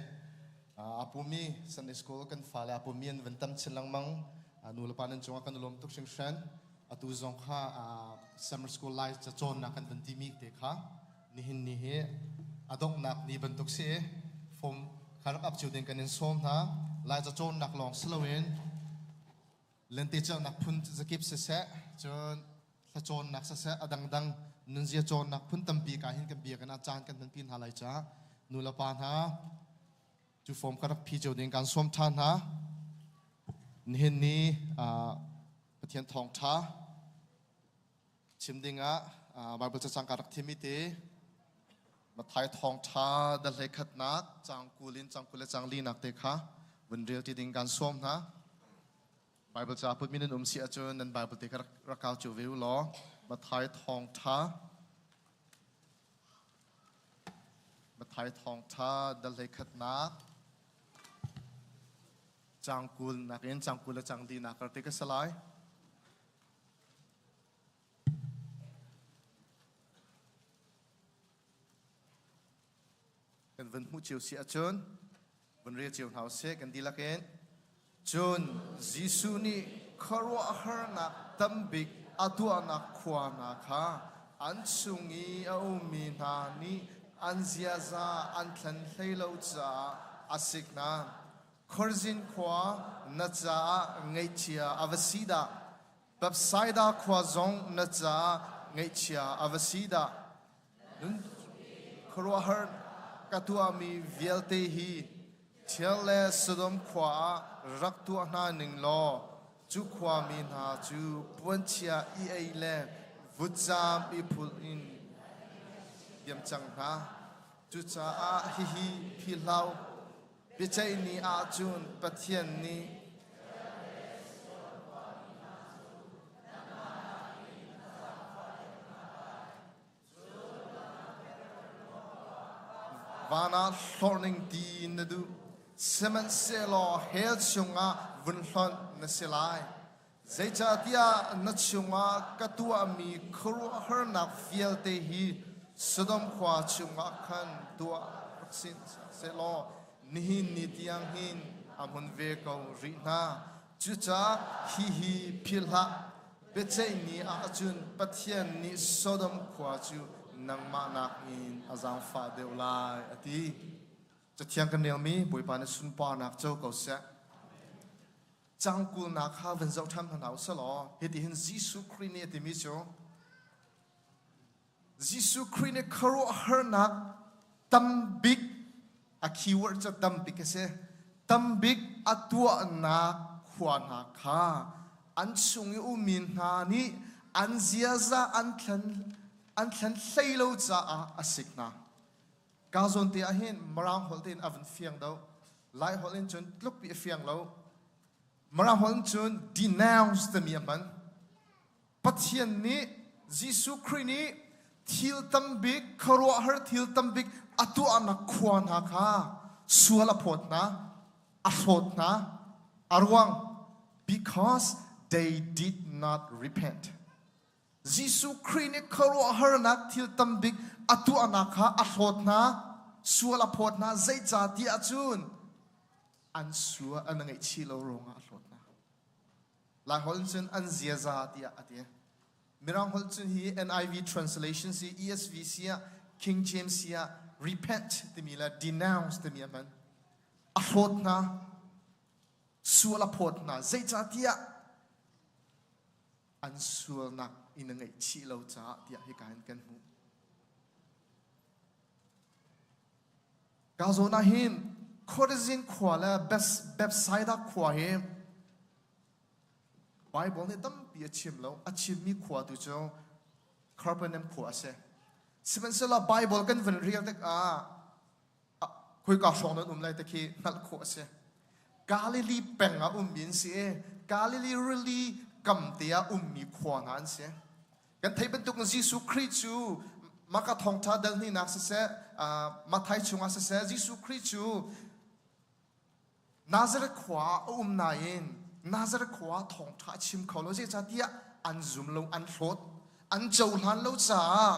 A pumi Sunday School kan fale a pumi an van tam chin lengmang. Nu le pa nan cungah kan lawm tuk hringhran. Atu zong kha summer school lai cacawnnak kan van timi te kha nihin ni hi a donghnak ni bantuk si form kha rak ap cio ding kan in sawm hna. Lai cacawnnak lawng si loin lentecelhnak phun zakip siseh cun thlacawnnak siseh a dangdang nunzia cawnnak phun tampi ka hin kan bia kan ah caan kan hmanpi hna lai caah nu le pa hna cu form ka rak phi cio ding kan sawm ṭhan hna nihin ni. Pathian thawngṭha chim dingah Bible cacang ka rak thim i te Matthai thawngṭha dahlei khatnak caang 20 in caang 24 nak te kha vun rel ti ding kan sawm hna. Bible ca put mi nan um si ahcun nan Bible te kha rak kau cio ve u law Matthai thawngṭha Matthai thawngṭha dahlei khatnak caang 20 nakin caang 20 le caang 40 nak te ka si lai. Kan vun hmuh cio si ahcun vun rel cio hna usih kan dihlak in. Cun Jesuh nih khuaruahharnak tambik a tuahnak khua hna kha an chung i a ummi hna nih an ziaza an thlen hlei lo caah a sik hna. Khorazin khua na caah ngaihchia a va si dah! Bethsaida khua zong na caah ngaihchia a va si dah! Nun khuaruahhar ka tuahmi vialte hi Tyre le Sodom khua ah rak tuah hna ning law cu khuami hna cu puanchia i ei le vutcaam i phulh in diam cang hna. Cucaah hihi philhlo biaceih ni ahcun Pathian nih Van ah hlorhning ti na duh, sihmanhsehlaw hell chungah vun hlonh na si lai. Zeicahtiah na chungah ka tuahmi khuaruahharnak vialte hi Sodom khua chungah khan tuah rak si sehlaw nihin ni tiang hin a hmun ve ko rih hna. Cucaah hihi philh hlah, Biaceih ni ahcun Pathian nih Sodom khua cu nangmah nakin a zaangfah deuh lai, a ti. Cathiang kan relmi Bawipa nih sunparnak co ko seh. Cangkulnak kha van zoh ṭhan hna u selaw, hitihin Jesuh Khrih nih a timi cu Jesuh Khrih nih khuaruahharnak tambik a keyword cu tambik a si tambik a tuahnak khua hna kha an chung i ummi hna nih an ziaza an thlen an thlen hlei lo caah a sik hna. Ka zawn te ah hin Mirang holh tein a vun fiang do. Lai holh in cun tlukpi a fiang lo. Mirang holh in cun denounce timi a hman. Pathian nih Jesuh Khrih nih thil tambik khuaruahhar thil tambik a tuahnak khua hna kha sual a phawt hna a hlawt hna a ruang because they did not repent Jesuh Khrih nih khuaruahharnak thil tambik a tuahnak kha a hlawt hna sual a phawt hna zeicah ti ahcun an sual an ngaihchih lo ruangah a hlawt hna Laiholh in cun an ziaza tiah a ti. Mirang holh cun hi NIV translation si ESV si ah King James si ah repent timi le denounce timi a hman. A hlawt hna, sual a phawt hna. Zeicahtiah an sualnak in a ngaihchih lo caah tiah hika hin kan hmuh. Ka zawn ah hin Khorazin khua le Bethsaida khua hi Bible nih tampi a chim lo. A chimmi khua tu cu Capernaum khua a si. Sihmanhsehlaw Bible kan van rel tikah khoika hrawng nan um lai te khi hngalh khawh a si. Galilee peng ah ummi an si i Galilee rili kam te ah ummi khua hna an si. Kan theih bantuk in Jesuh Khrih cu Maka thawngṭha dal hnihnak siseh, Matthai chungah siseh, Jesuh Khrih cu Nazareth khua ah a um nain Nazareth khua ah thawngṭha a chim kho lo. Zeicahtiah an zum lo, an hlawt, an cohlan lo caah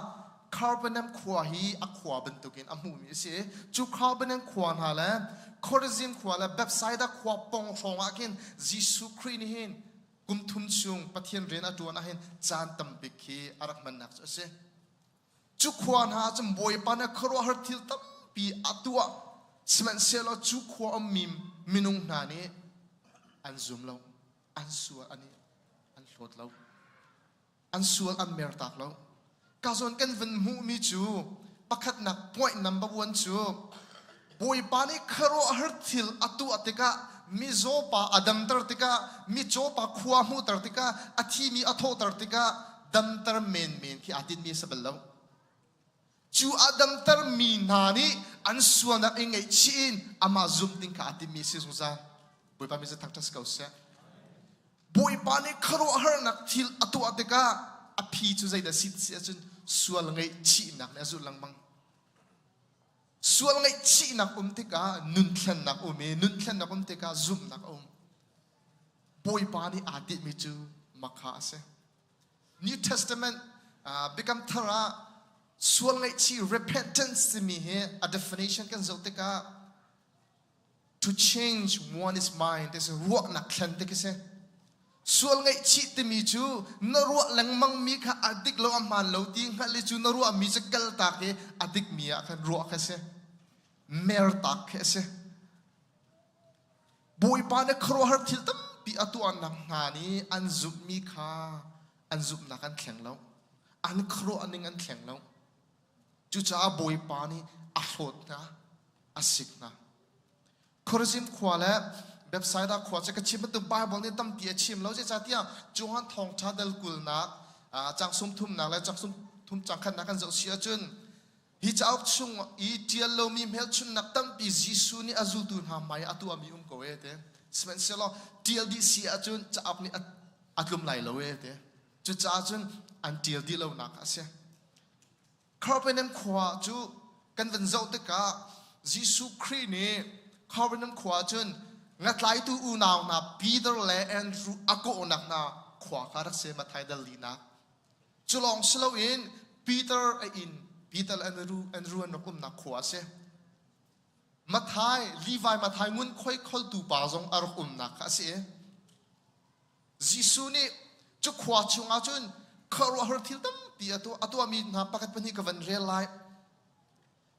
Capernaum khua hi a khua bantukin a hmuhmi a si. Cu Capernaum khua hna le Chorazin khua le Bethsaida khua pawng hrawng ah khin Jesuh Khrih nih hin kum thum chung Pathian rian a ṭuan ahhin caan tambik hi a rak hmannak cu a si. Cu khua hna ah cun Bawipa nih khuaruahhar thil tampi a tuah. Sihmanhsehlaw cu khua ummi minung hna nih an zum lo, an sual an i an hlawt lo, an sual an mertak lo. Ka zawn kan van hmuhmi cu pakhatnak point number one cu Bawipa nih khuaruahhar thil a tuah tikah mizaw pa a damter tikah, micaw pa khua hmuhter tikah, a thimi a thawhter tikah damter menmen khi aa tinhmi a si bal lo. Cu a damter mi hna nih an sualnak i ngaihchih in amah zumh ding kha aa timmi a si zungzal. Bawipa min cu thangṭhat si ko seh. Bawipa nih khuaruahharnak thil a tuah tikah a phi cu zeidah si ti ahcun sual ngaihchihnak nih a zulh lengmang. Sual ngaihchihnak um tikah nunthlennak um i nunthlennak um tikah zumhnak a um. Bawipa nih aa tinhmi cu makha a si. New Testament Biakam Thar ah sual ngaihchih repentance timi hi a definition kan zoh tikah to change one's mind ti si ruahnak thlen ti khi si. Sual ngaihchih timi cu na ruah lengmang mi kha a dik lo a hmaan lo ti hngalh i cu na ruahmi cu kaltak i a dikmi ah khan ruah kha si. Mertak khi a si. Bawipa nih khuaruahhar thil tampi a tuahnak hna nih an zumhmi kha an zumhnak an thleng lo. An khuaruah ning an thleng lo. Cucaah Bawipa nih a hlawt hna, a sik hna. Khorazim khua le Bethsaida khua cu ka chim bantuk Bible nih tampi a chim lo. Zeicahtiah Johan thawngṭha dal kulnak, cang sum thumnak le cang sum thum cang khatnak kan zoh si ahcun Hi cauk chung i ṭial lomi hmelchunhnak tampi Jesuh nih a zultu hna hmai ah a tuahmi um ko e te. Sihmanhsehlaw ṭial dih si ahcun cauk nih a tlum lai lo e te. Cucaah cun an ṭial dih lonak a si. Capernaum khua cu kan van zoh tikah Jesuh Khrih nih Capernaum khua cun ngatlaitu unau hna Peter le Andrew a kawhnak hna khua kha rak si Matthai dal linak. Cu lawng si loin Peter a inn, Peter le Andrew, Andrew an rak umnak khua a si. Matthai, Levi Matthai ngunkhuai kholtu pa zong a rak umnak kha a si. Jesuh nih cu khua chungah cun khuaruahhar thil tampi a tuah. A tuahmi hna pakhat pahnih ka van rel lai.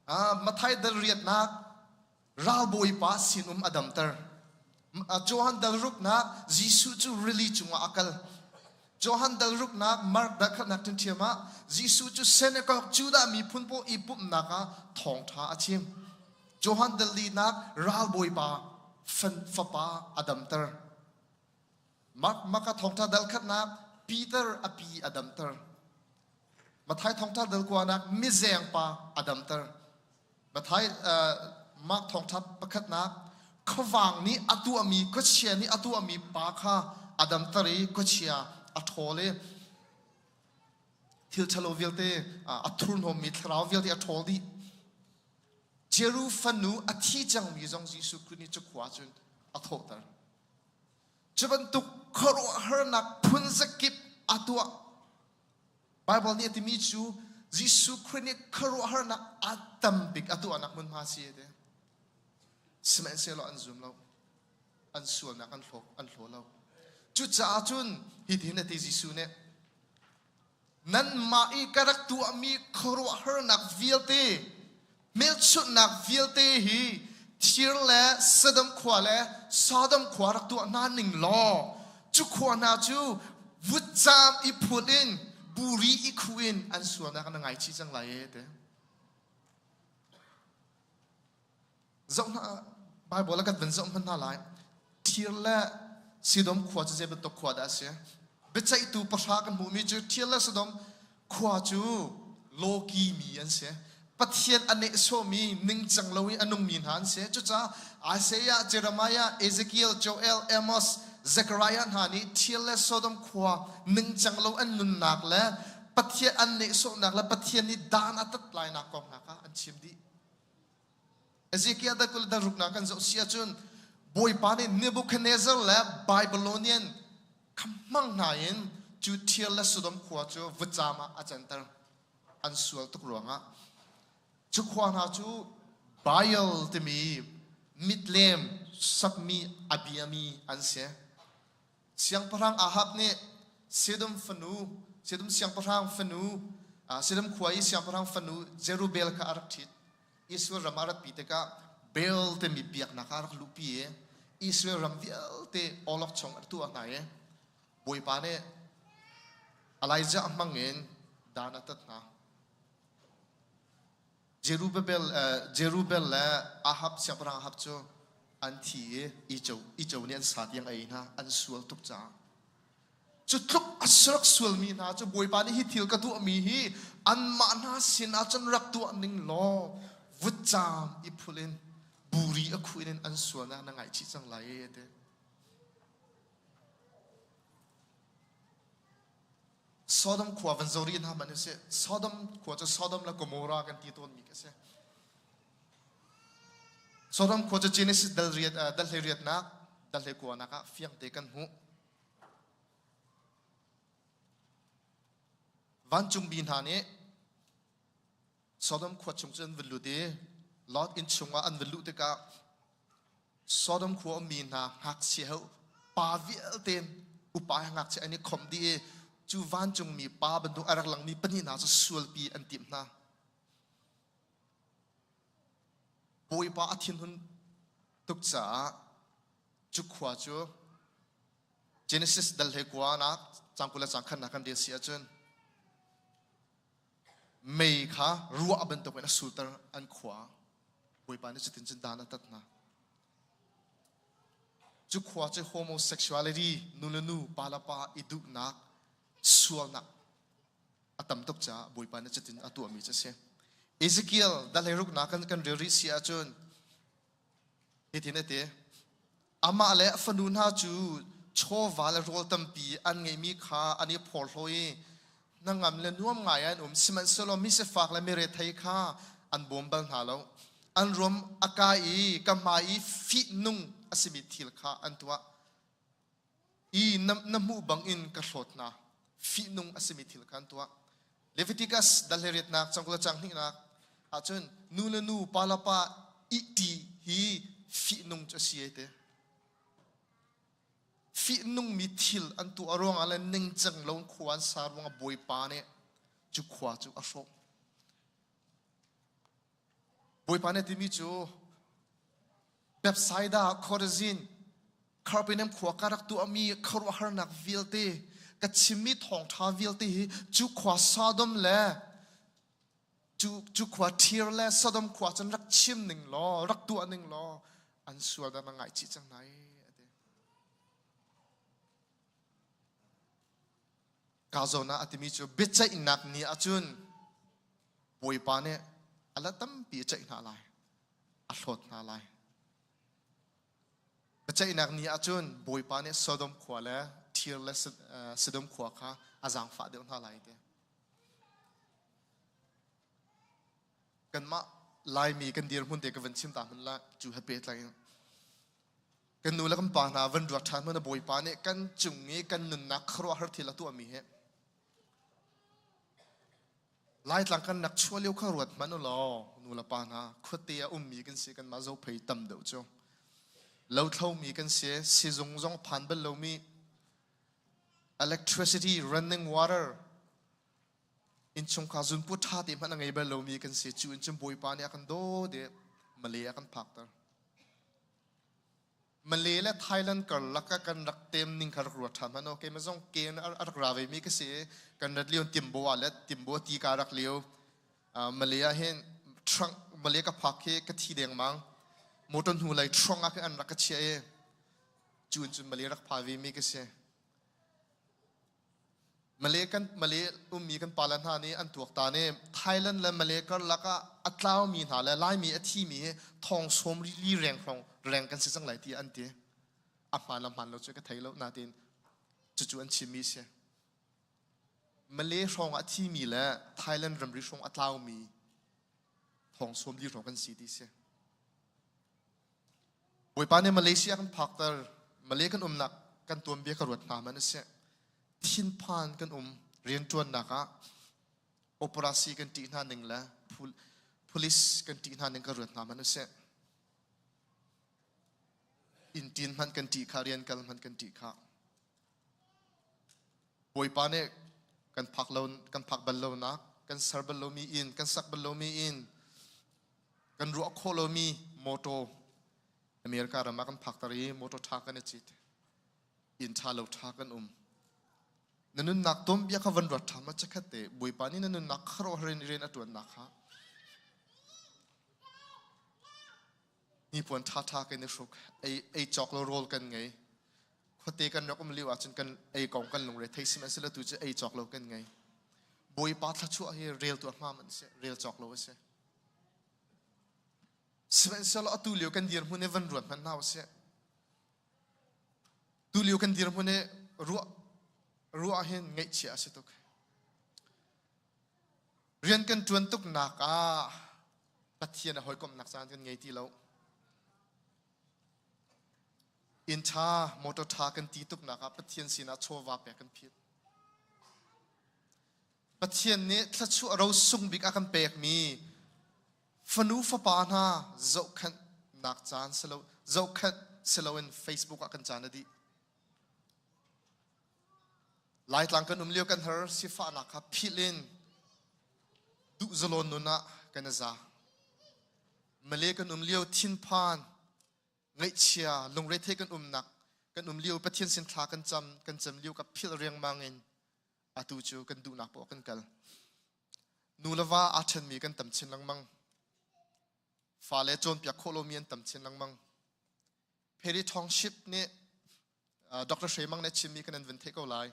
Ah, Matthai dal riatnak ralbawipa sinum a damter. Johan dal ruknak Jesuh cu rili cungah a kal. Johan dal ruknak Mark dal khatnak ṭhiamṭhiam ah Jesuh cu synagogue Judah miphun pawl i pumhnak ah thawngṭha a chim. Johan dal linak ralbawipa fapa a damter. Mark Maka thawngṭha dal khatnak Peter a pi a damter. Matthai thawngṭha dal kuanak mizeng pa a damter. Matthai Mark thawngṭha pakhatnak khuavang nih a tuahmi khuachia nih a tuahmi pa kha a damter i khuachia a ṭhawl i thil ṭhalo vialte a thurhnawmmi thlarau vialte a ṭhawl dih. Jeru fanu a thi cangmi zong Jesuh Khrih nih cu khua cun a thawhter. Cu bantuk khuaruahharnak phun zakip a tuah. Baibal nih a timi cu Jesuh Khrih nih khuaruahharnak a tam bik a tuahnak hmunhma si a ti. Sihmanhsehlaw an zum lo. An sualnak an hlaw, an hlaw lo. Cucaah cun hitin a ti Jesuh nih, Nanmah i ka rak tuahmi khuaruahharnak vialte, hmelchunhnak vialte hi Thir le Sodom khua le Sodom khua rak tuah hna ning law cu khua hna cu vutcaam i phul in buri i khu in an sualnak na ngaichih cang lai e ti. Zoh hna Bible a kan van zoh hmanh hna lai. Thir le Sidom khua cu zei bantuk khua dah a si? Biaceihtu pahra kan hmuhmi cu Thir le Sodom khua cu lawki mi an si. Pathian a nehsawhmi ningcang lo i a nungmi hna an si. Cucaah Isaiah, Jeremiah, Ezekiel, Joel, Amos, Zechariah hna nih Thir le Sodom khua ningcang lo an nunnak le Pathian an nehsawhnak le Pathian nih dan a tat lainak kong hna kha an chim dih. Ezekiel dal 20 dal ruknak kan zoh si ahcun Bawipa nih Nebuchadnezzar le Babylonian kha hmang hna in cu Tyre le Sodom khua cu vutcaam ah a canter. An sual tuk ruangah. Cu khua hna cu Baal timi mitlem sakmi a biami an si. Siangpahrang Ahab nih Sidom fanu, Sidom siangpahrang fanu, Sidom khua i siangpahrang fanu Jerubel kha a rak ṭhit. Israel ram a ratpi tikah Baal timi biaknak ah a rak luhpi i Israel ram vialte awlokchong a tuah hna i Bawipa nih Elijah hmang in dan a tat hna. Jerubel, Jerubel le Ahab siangpahrang Ahab cu An thi i ico ico nih an sa tiang ei hna an sual tuk caah. Cu tluk a rak sualmi hna cu Bawipa nih hi thil ka tuahmi hi anmah hna sin ah cun rak tuah ning law vutcaam i phul in buri a khuh in an sualnak na ngaihchih cang lai e a ti. Sodom khua van zo rih hna hmanh usih. Sodom khua cu Sodom le Gomorrah kan ti tawnmi a si. Sodom khua cu Genesis dal riat dal hlei riatnak dal hlei kuanak ah fiangte kan hmuh. Vancungmi hna nih Sodom khua chung cu an va lut i Lot inn chungah an va luh tikah Sodom khua ummi hna ngakchia ho pa vialte upa he ngakchia an i khomh dih i cu vancungmi pa bantuk a rak langmi pahnih hna cu sualpi an timh hna. Bawipa a thinhun tuk caah cu khua cu Genesis dal hlei kua nak cang 20 le cang khatnak kan rel si ahcun mei kha ruah bantuk in a sulter an khua. Bawipa nih cutin cun dan a tat hna. Cu khua cu homosexuality nu le nu pa le pa i duhnak sualnak a tam tuk caah Bawipa nih cutin a tuahmi cu a si. Ezekiel dal hlei ruknak kan rel rih si ahcun hitin a ti amah le a fanu hna cu chawva le rawl tampi an ngeihmi kha an i phorhlaw i hnangam le nuam ngai an um sihmanhsehlaw misifak le mirethei kha an bawm bal hna lo an ruam a kai i ka hmai i fihnung a simi thil kha an tuah i na hmuh bangin ka hlawt hna fihnung a simi thil kha an tuah Leviticus dal riatnak cangkul cang hnihnak ahcun nu le nu pa le pa ihṭi hi fihnung cu a si ai te fihnungmi thil an tuah ruangah le ningcang lo khua an sa ruangah Bawipa nih cu khua cu a hrawh Bawipa nih timi cu Bethsaida, Khorazin, Capernaum khua ka rak tuahmi khuaruahharnak vialte, ka chimmi thawngṭha vialte hi cu khua Sodom le cu, cu khua Tyr le Sodom khua cun rak chim ning law, rak tuah ning law, an sual dah na ngaihchih cang hna i, a ti. Ka zawn ah a timi cu biaceihnak ni ahcun Bawipa nih a la tampi a ceih hna lai. A hlawt hna lai. Biaceihnak ni ahcun Bawipa nih Sodom khua le Tyr le Sidon khua kha a zaangfah deuh hna lai ti. Kanmah Laimi kan dirhmun te ka van chim ta hmanh la cu he pehtlai in kan nu le kan pa hna van ruat ṭhan hmanh Bawipa nih kan cung i kan nunnak khuaruahhar thil a tuahmi hi Laitlang kan rak chuah lio kha ruat hmanh u law nu le pa hna khuate a ummi kan si kanmah zophei tam deuh cu lothlomi kan si sizung zong phan bal lomi electricity running water innchungkhar zunput ṭha te hmanh a ngei bal lomi kan si cu in cun Bawipa nih a kan dawt i Malay a kan phakter Malay le Thailand karlak ah kan rak tem ning kha rak ruat ṭhan hmanh u. Keimah zong ke in a rak ra ve mi ka si i kan rat lio Timbo ah le Timbo ti ka rak lio. Malay ah hin trunk Malay ka phak hi ka thi dengmang. Motor hnu lei trunk ah khin an rak ka chiah i cu in cun Malay rak pha ve mi ka si. Malay kan Malay ummi kan pale hna nih an tuaktan i Thailand le Malay karlak ah a tlaumi hna le Laimi a thimi hi thong sawm li reng hrawng reng kan si cang lai ti an ti. A hmaan le hmaan lo cu ka thei lo nain cucu an chimmi si. Malay hrawng a thimi le Thailand ramri hrawng a tlaumi thong sawm li hrawng kan si ti si. Bawipa nih Malaysia kan phakter, Malay kan umnak kan tuanbia ka ruat hna man a si. Thinphan kan um rianṭuannak ah operasi kan ṭih hna ning le police kan ṭih hna ning ka ruat hna man a si. Inn ṭin hmanh kan ṭih kha, rian kal hmanh kan ṭih kha. Bawipa nih kan phak lo kan phak bal lonak, kan ser bal lomi inn, kan sak bal lomi inn, kan ruah khawh lomi motor America ram ah kan phakter i motor ṭha kan i cit. Inn ṭha lo ṭha kan um. Na nunnak tuanbia kha van ruat ṭha ma chakhat te Bawipa nih na nunnak kharuahhar in rian a ṭuannak kha. Hnipuan ṭhaṭha kan i hruk. Ei, ei cawk lo rawl kan ngei. Khuate kan rak um lio ahcun kan ei kong kan lungre thei sihmanhsehlaw tu cu ei cawk lo kan ngei. Bawipa thluachuah hi rel tuah hma man si, rel cawk lo a si. Sihmanhsehlaw atu lio kan dirhmun i van ruat hmanh hna usih. Tulio kan dirhmun hi ruah ruah hin ngaihchia a si tuk. Rian kan ṭuan tuknak ah Pathian a hawikomhnak caan kan ngei ti lo. Inn ṭha, motor ṭha kan ti tuknak ah Pathian sinah chawva pek kan philh. Pathian nih thluachuah ro sung bik a kan pekmi fanu fapa hna zohkhenhnak caan si lo zohkhenh si loin Facebook ah kan caan a dih. Laitlang kan um lio kan har sifahnak kha philh in duh zalon nun ah kan i za. Malay kan um lio thinphan ngaihchia lungrethei kan umnak kan um lio Pathian sin thla kan cam kan cam lio ka philh riangmang in atu cu kan duhnak poah kan kal. Nu le va aa ṭhenmi kan tam chin lengmang. Fale cawnpiak khawh lomi an tam chin lengmang. Perry Township nih Dr. Hre Mang nih chimmi kan an vun theih ko lai.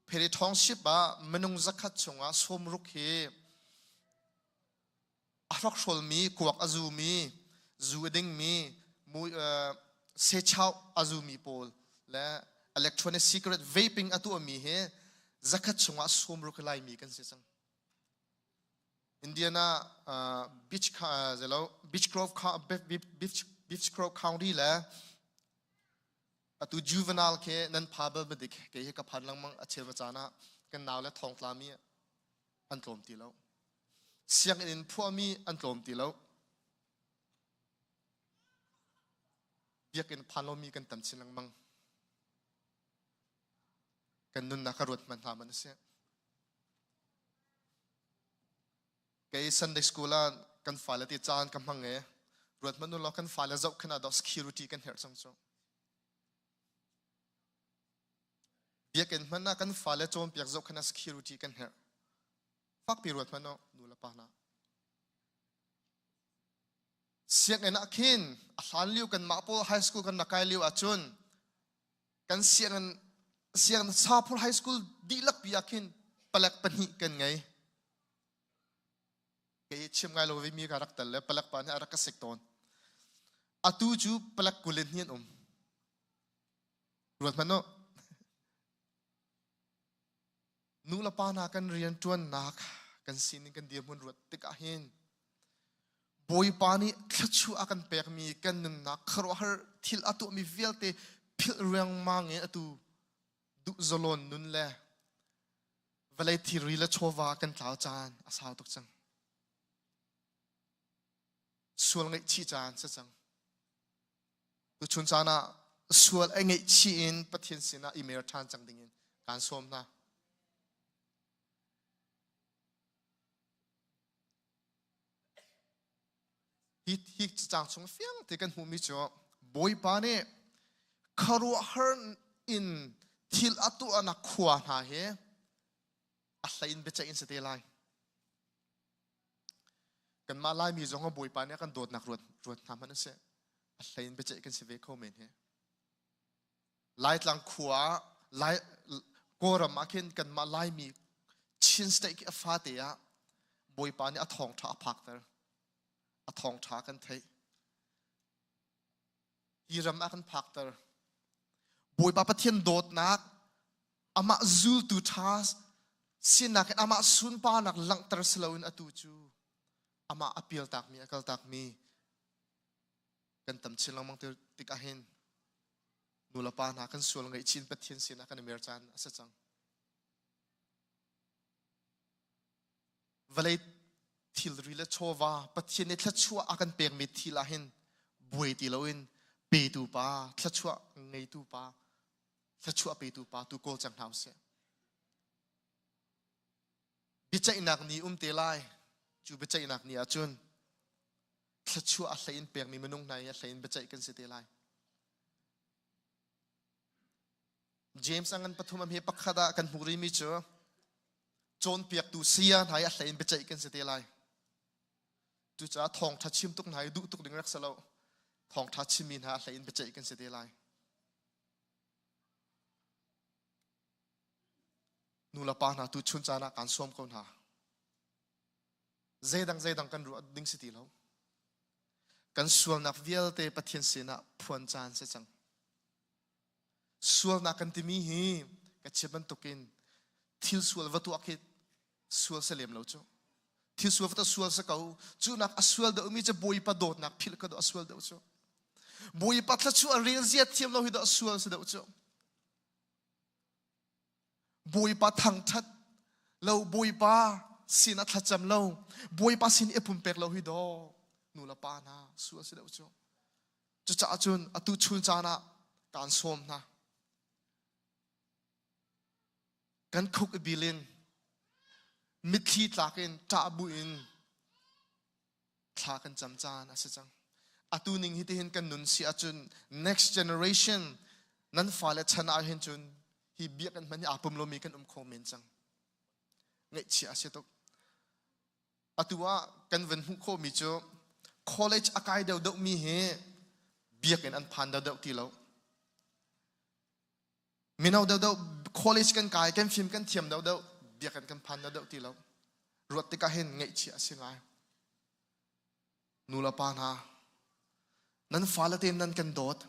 Perry Township ah minung zakhat chungah sawmruk hi a hrokhrawlmi, kuak a zumi, zu a dingmi, sechau a zumi pawl le electronic cigarette vaping a tuahmi hi zakhat chungah sawmruk laimi kan si cang. Indiana Beach zelo Beach Grove Beach Grove County le atu juvenile ke nan pha bal madik ke hi ka phan lengmang a chel caan ah kan nau le thong tlami an tlawm ti lo. Sianginn in phuahmi an tlawm ti lo. Biakinn phan lomi kan tam chin lengmang. Kan nunnak ka ruat hmanh hna man a si. Kei Sunday school ah kan fale ti caan ka hmang e. Ruat hmanh u law kan fale zoh khan ah security kan herh cang cu. Biakinn hmanh ah kan fale cawnpiak zohkhenh ah security kan herh. Fakpi ruat hmanh u nu le pa hna. Sianginn ah khin a hlan lio kan mah pawl high school kan rak kai lio ahcun kan sianginn sianginn Saphur High School dihlak pi ah khin palek pahnih kan ngei. Kei chim ngai lo mi ka rak tel le palek pa nih a rak ka sik tawn. Atu cu palek kulin hi an um. Ruat hmanh u. Nu le pa hna kan rianṭuannak kan sining kan dirhmun ruat tikah hin Bawipa nih thluachuah a kan pekmi kan nunnak khuaruahhar thil a tuahmi vialte philh riangmang in atu duh zalon nun le vawlei thilri le chawva kan tlau caan a sau tuk cang. Sual ngaihchih caan si cang. Tuchun caan ah sual a ngeihchih in Pathian sinah i mer ṭhan cang dingin kaan sawm hna. Hi, hi caang chung fiang te kan hmuhmi cu Bawipa nih khuaruahhar in thil a tuahnak khua hna hi a hlei in biaceih in si te lai. Kanmah Laimi zong a Bawipa nih a kan dawtnak ruat, ruat hna hmanh sih. A hlei in biaceih kan si ve kho men hi. Laitlang khua ah Lai, Kawlram ah khin kanmah Laimi Chin State khi a fate ah Bawipa nih a thawngṭha a phakter. A thawngṭha kan theih. Hi ram ah kan phakter. Bawipa Pathian dawtnak amah zultu ṭha sinak in amah sunparnak langhter si loin atu cu amah a pialtakmi a kaltakmi kan tam chin lengmang tik ahhin nu le pa hna kan sual ngaihchin Pathian sinah kan i mer caan a si cang. Vawlei thilri le chawva Pathian nih thluachuah a kan pekmi thil ahhin buai ti loin petu pa thluachuah ngeitu pa thluachuah petu pa tu kawl cang hna usih. Biaceihnak ni um te lai. Cu biaceihnak ni ahcun thluachuah a hlei in pekmi minung hna hi a hlei in biaceih kan si te lai. James a ngan pathum am hi pakhat ah kan hmuh rihmi cu cawnpiaktu saya hna hi a hlei in biaceih kan si te lai. Cucaah thawngṭha chim tuk hna hi duh tuk ding rak si lo. Thawngṭha chimmi hna a hlei in biaceih kan si te lai. Nu le pa hna tu chun caan ah kaan sawm ko hna. Zeidang zeidang kan ruah ding si ti lo. Kan sualnak vialte Pathian sinah phuan caan si cang. Sualnak kan timi hi ka chim bantukin thil sual va tuah khi sual si lem lo cu. Thil sual va tuah sual si ko. Cu nak a sual deuh mi cu Bawipa dawtnak philh ka dawh a sual deuh cu. Bawipa thluachuah rel zia thiam lo hi dawh a sual si deuh cu. Bawipa thangṭhat lo Bawipa sin ah thlacam lo Bawipa sin i pumpek lo hi daw nu le pa hna sual si deuh cu. Cucaah cun atu chun caan ah kaan sawm hna. Kan khuk i bil in mitthli tlak in ṭah bu in thla kan cam caan a si cang. Atu ning hi tihin kan nun si ahcun next generation nan fale chan ah hin cun hi biakinn hmanh hi aa pum lomi kan um kho men cang. Ngaihchia a si tuk. Atu ah kan van hmuh khawhmi cu college a kai deuhdeuhmi hi biakinn an phan deuhdeuh ti lo. Mino deuhdeuh college kan kai, kan fim kan thiam deuhdeuh biakinn kan phan deuhdeuh ti lo. Ruat tikah hin ngaihchia a si ngai. Nu le pa hna, nan fale tein nan kan dawt.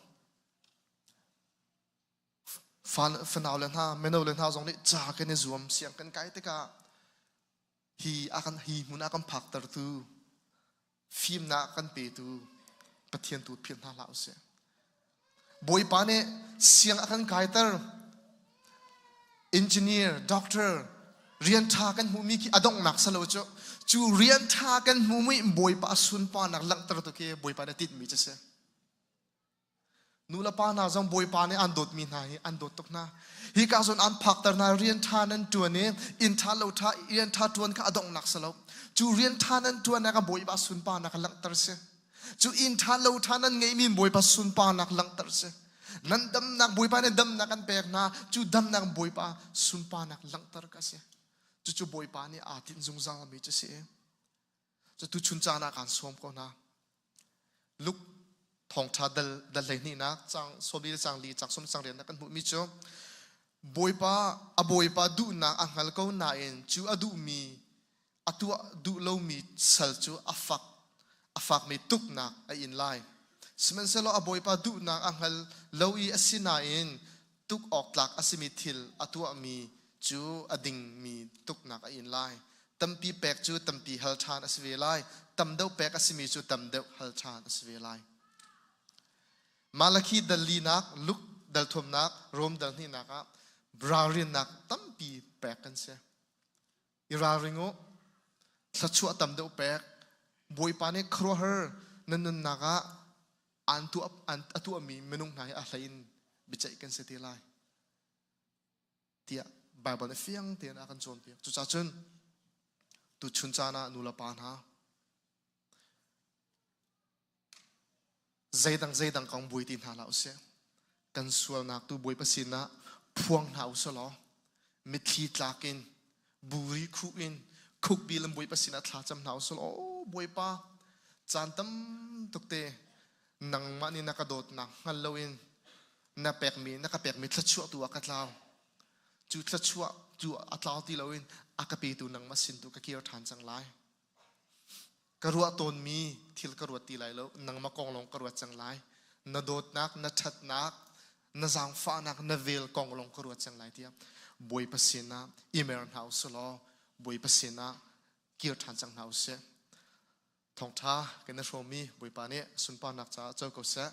Fanau le hna, mino le hna zong nih ca kan i zuam, siang kan kai tikah hi a kan hi hmun a kan phaktertu fimnak kan petu Pathian tu philh hna hlah usih. Bawipa nih siang a kan kaiter engineer, doctor, rian ṭha kan hmuhmi khi a donghnak salo cu cu rian ṭha kan hmuhmi Bawipa sunparnak langhter tu khi Bawipa nih tinhmi cu si. Nu le pa hna zong Bawipa nih an dawtmi hna hi an dawt tuk hna. Hi ka zawn an phakter hna rian ṭha nan ṭuan i inn ṭha lo ṭha rian ṭha ṭuan kha a donghnak si lo. Cu rian ṭha nan ṭuan ah Bawipa sunparnak langhter si. Cu inn ṭha lo ṭha nan ngeihmi Bawipa sunparnak langhter si. Nan damnak Bawipa nih damnak an pek hna. Cu damnak Bawipa sunparnak langhter ka si. Cucu Bawipa nih aa tinh zungzal mi cu si. Cu tu chun caan ah kaan sawm ko hna. Luke thawngṭha dal dal hleihnihnak cang sawmli le cang li cang sawm cang riannak kan hmuhmi cu Bawipa a Bawipa duhnak a hngal ko nain cu a duhmi a tuah duh lomi sal cu a fak a fakmi tuknak a in lai. Sihmanhsehlaw a Bawipa duhnak a hngal lo i a si nain tuk awk tlak a simi thil a tuahmi cu a dingmi tuknak a in lai. Tampi pek cu tampi hal ṭhan a si ve lai. Tam deuh pek a simi cu tam deuh hal ṭhan a si ve lai. Malakhi dal linak, Luke dal thumnak, Rom dal hnihnak ah ralrinnak tampi pek kan si. I ralring u. Thluachuah tam deuh pek. Bawipa nih khuaruahhar na nunnak ah an tuah an a tuahmi minung hna hi a hlei in biaceih kan si te lai. Tiah Baibal nih fiang tein a kan cawnpiak. Cucaah cun tuchun caan ah nu le pa hna zeidang zeidang kong buai ti hna hlah usih. Kan sualnak tu Bawipa sinah phuang hna usih law mitthli tlak in buri khuh in khukbil in Bawipa sinah thla cam hna usih law aw Bawipa caan tam tuk te nangmah nih na ka dawtnak hngal loin na pekmi na ka pekmi thluachuah tu ah ka tlau cu thluachuah cu a tlau ti loin a ka petu nangmah sin tu ka kir ṭhan cang lai ka ruah tawnmi thil ka ruat ti lai lo nangmah kong lawng ka ruat cang lai na dawtnak na ṭhatnak na zaangfahnak na vel kong lawng ka ruat cang lai tiah Bawipa sinah i mer hna usih law Bawipa sinah kir ṭhan cang hna usih Thawngṭha kan i hrawmmi Bawipa nih sunparnak caah co ko seh.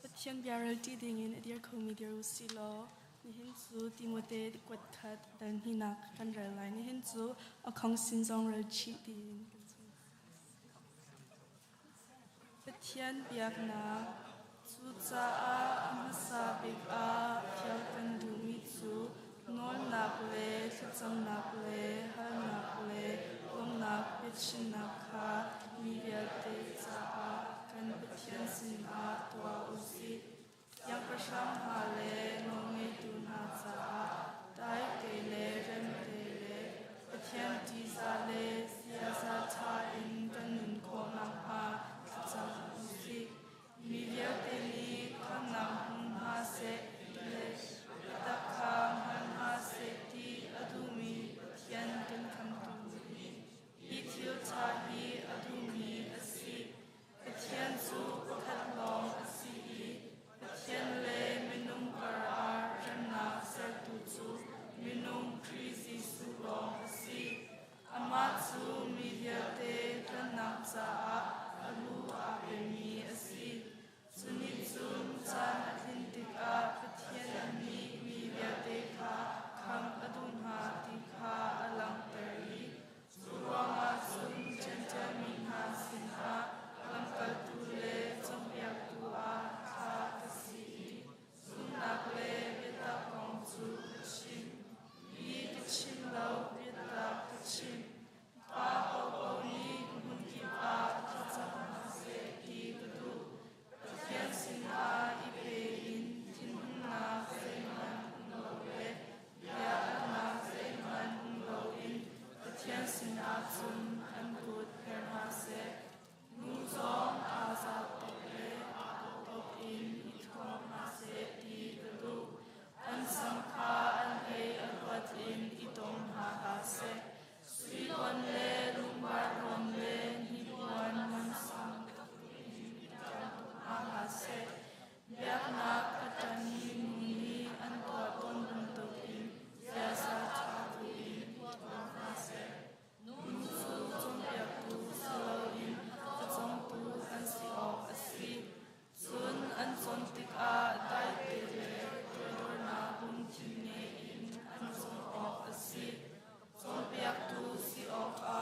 Pathian bia rel ṭi dingin a dir khomi dir u si law nihin cu Timote kuat khat dal hninak kan rel lai. Nihin cu a khong sin zong rel chih tiin kan chim. Pathian biaknak Cucaah a hmasa bik ah thial kan duhmi cu nawlnak le thlacamnak le halnak le lawmhnak biachimnak kha mi vialte caah kan Pathian sinah tuah u sih. Siangpahrang hna le nawlngeitu hna caah daite le remte le Pathian ṭihzah le ziaza ṭha in kan nun khawh nakhnga thlacam u sih. Mi vialte nih khamnak hmu hna seh ti le biatak kha hngal hna seh ti a duhmi Pathian kan khamtu nih hi thil ṭha hi a duhmi a si. Pathian cu pakhat lawng a si i Pathian le minung karah remnak sertu cu minung Khrih Jesuh lawng a si. Amah cu mi vialte tlanhnak caah a lu aa pemi a si. Cu nih cun caan a tlin tikah Pathian nih mi vialte kha khamh a duh hna ti kha a langhter i Cu ruangah cun Jentail mi hna sinah lamkaltu le cawnpiaktu ah thlah ka si i zumhnak le biatak kong cu ka chim. Hi ka chim lo, biatak ka chim. Pa paohpaoh nih hmunkip ah thlacam hna seh ti ka duh. Pathian sinah i pe in thinhunnak zeihmanh um lo le bia alnak zeihmanh um loin Pathian sinah cun an kut hler hna seh. Nu zong aa zat tawk le aa dawh tawk in i thuam hna seh ti ka duh. An sam kha an hlei a luat in i tom hna hlah seh. Sui hlawn le lungvar hlawn le hnipuan mansang tuk in i ṭam hna hlah seh. Biaknak a ṭanmi nu nih an tuah tawn bantukin ziaza ṭha tein tuah hna seh. Nu cu cawnpiaktu si loin a cawngtu an si awk a si. Cun an cawn tikah daite le toidornak lungthin ngei in an cawn awk a si. Cawnpiaktu si awkah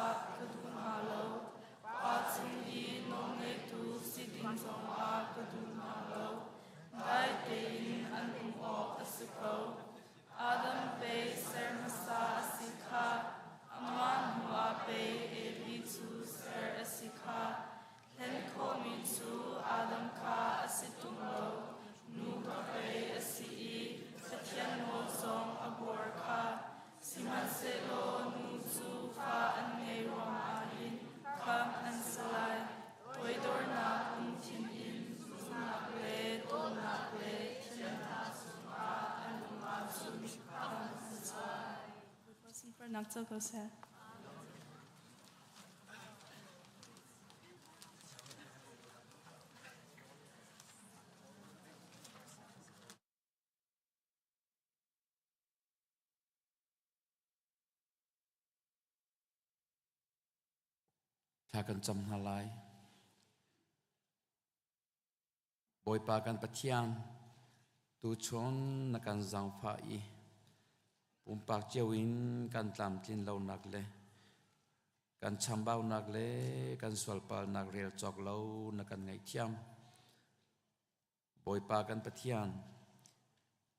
Sunparnak co ko seh. Thla kan cam hna lai. Bawipa kan Pathian, tuchun na kan zaangfah i pumpak cio in kan tlamtlin lonak le kan chambaunak le kan sualpalnak rel cawk lo na kan ngaihthiam. Bawipa kan Pathian,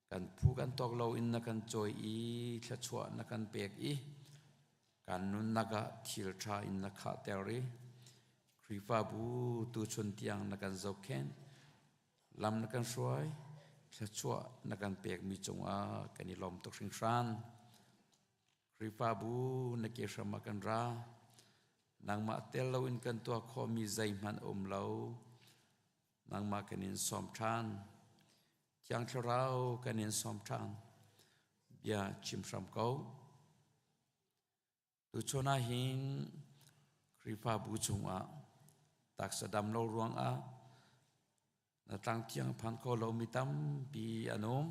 kan phu kan tawk lo in na kan cawi i thluachuah na kan pek i kan nunnak ah thil ṭha in na khahter i Khrihfabu tuchun tiang na kan zohkhenh, lam na kan hruai, thluachuah na kan pekmi cungah kan i lawm tuk hringhran. Khrihfabu na ke hram ah kan ra. Nangmah tel loin kan tuah khawhmi zeihmanh a um lo. Nangmah kan in sawm ṭhan. Thiang Thlarau kan in sawm ṭhan. Bia chim hram ko. Tuchun ah hin Khrihfabu chungah taksa dam lo ruangah na tlang thiang phan kho lomi tampi an um.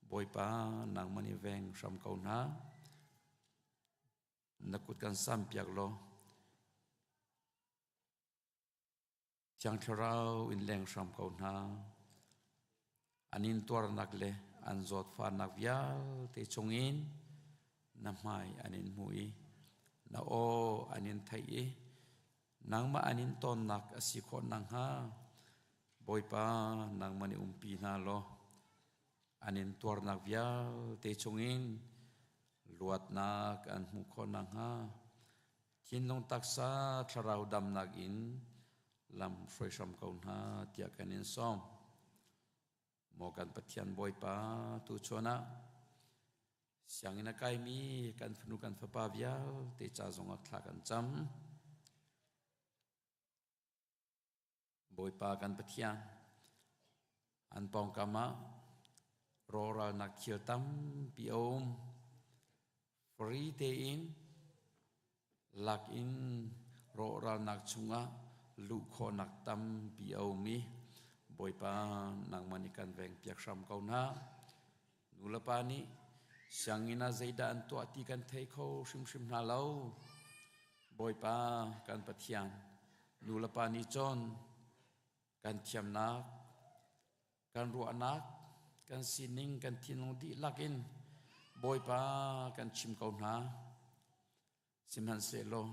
Bawipa nangmah nih veng hram ko hna. Na kut kan sam piak law Thiang Thlarau in leng hram ko hna. An in tuarnak le an zawtfahnak vialte chungin na hmai an in hmu i na aw an in theih i nangmah an in tonnak a si khawh nakhnga Bawipa nangmah nih umpi hna law an in tuarnak vialte chungin luatnak an hmuh khawh nakhnga Thinlung taksa thlarau damnak in lam hruai hram ko hna tiah kan in sawm. Maw kan Pathian Bawipa tu chuan ah sianginn a kaimi kan fanu kan fapa vialte ca zongah thla kan cam. Bawipa kan Pathian, an pawngkam ah rawhralnak thil tampi a um. Free tein lak in rawhralnak chungah luh khawhnak tampi a um i Bawipa nangmah nih kan veng piak hram ko hna. Nulepa nih sianginn ah zeidah an tuah ti kan thei kho hrimhrim hna lo. Bawipa kan Pathian, nulepa nih cun kan thiamnak, kan ruahnak, kan sining, kan thinlung dihlak in Bawipa kan chim ko hna. Sihmanhsehlaw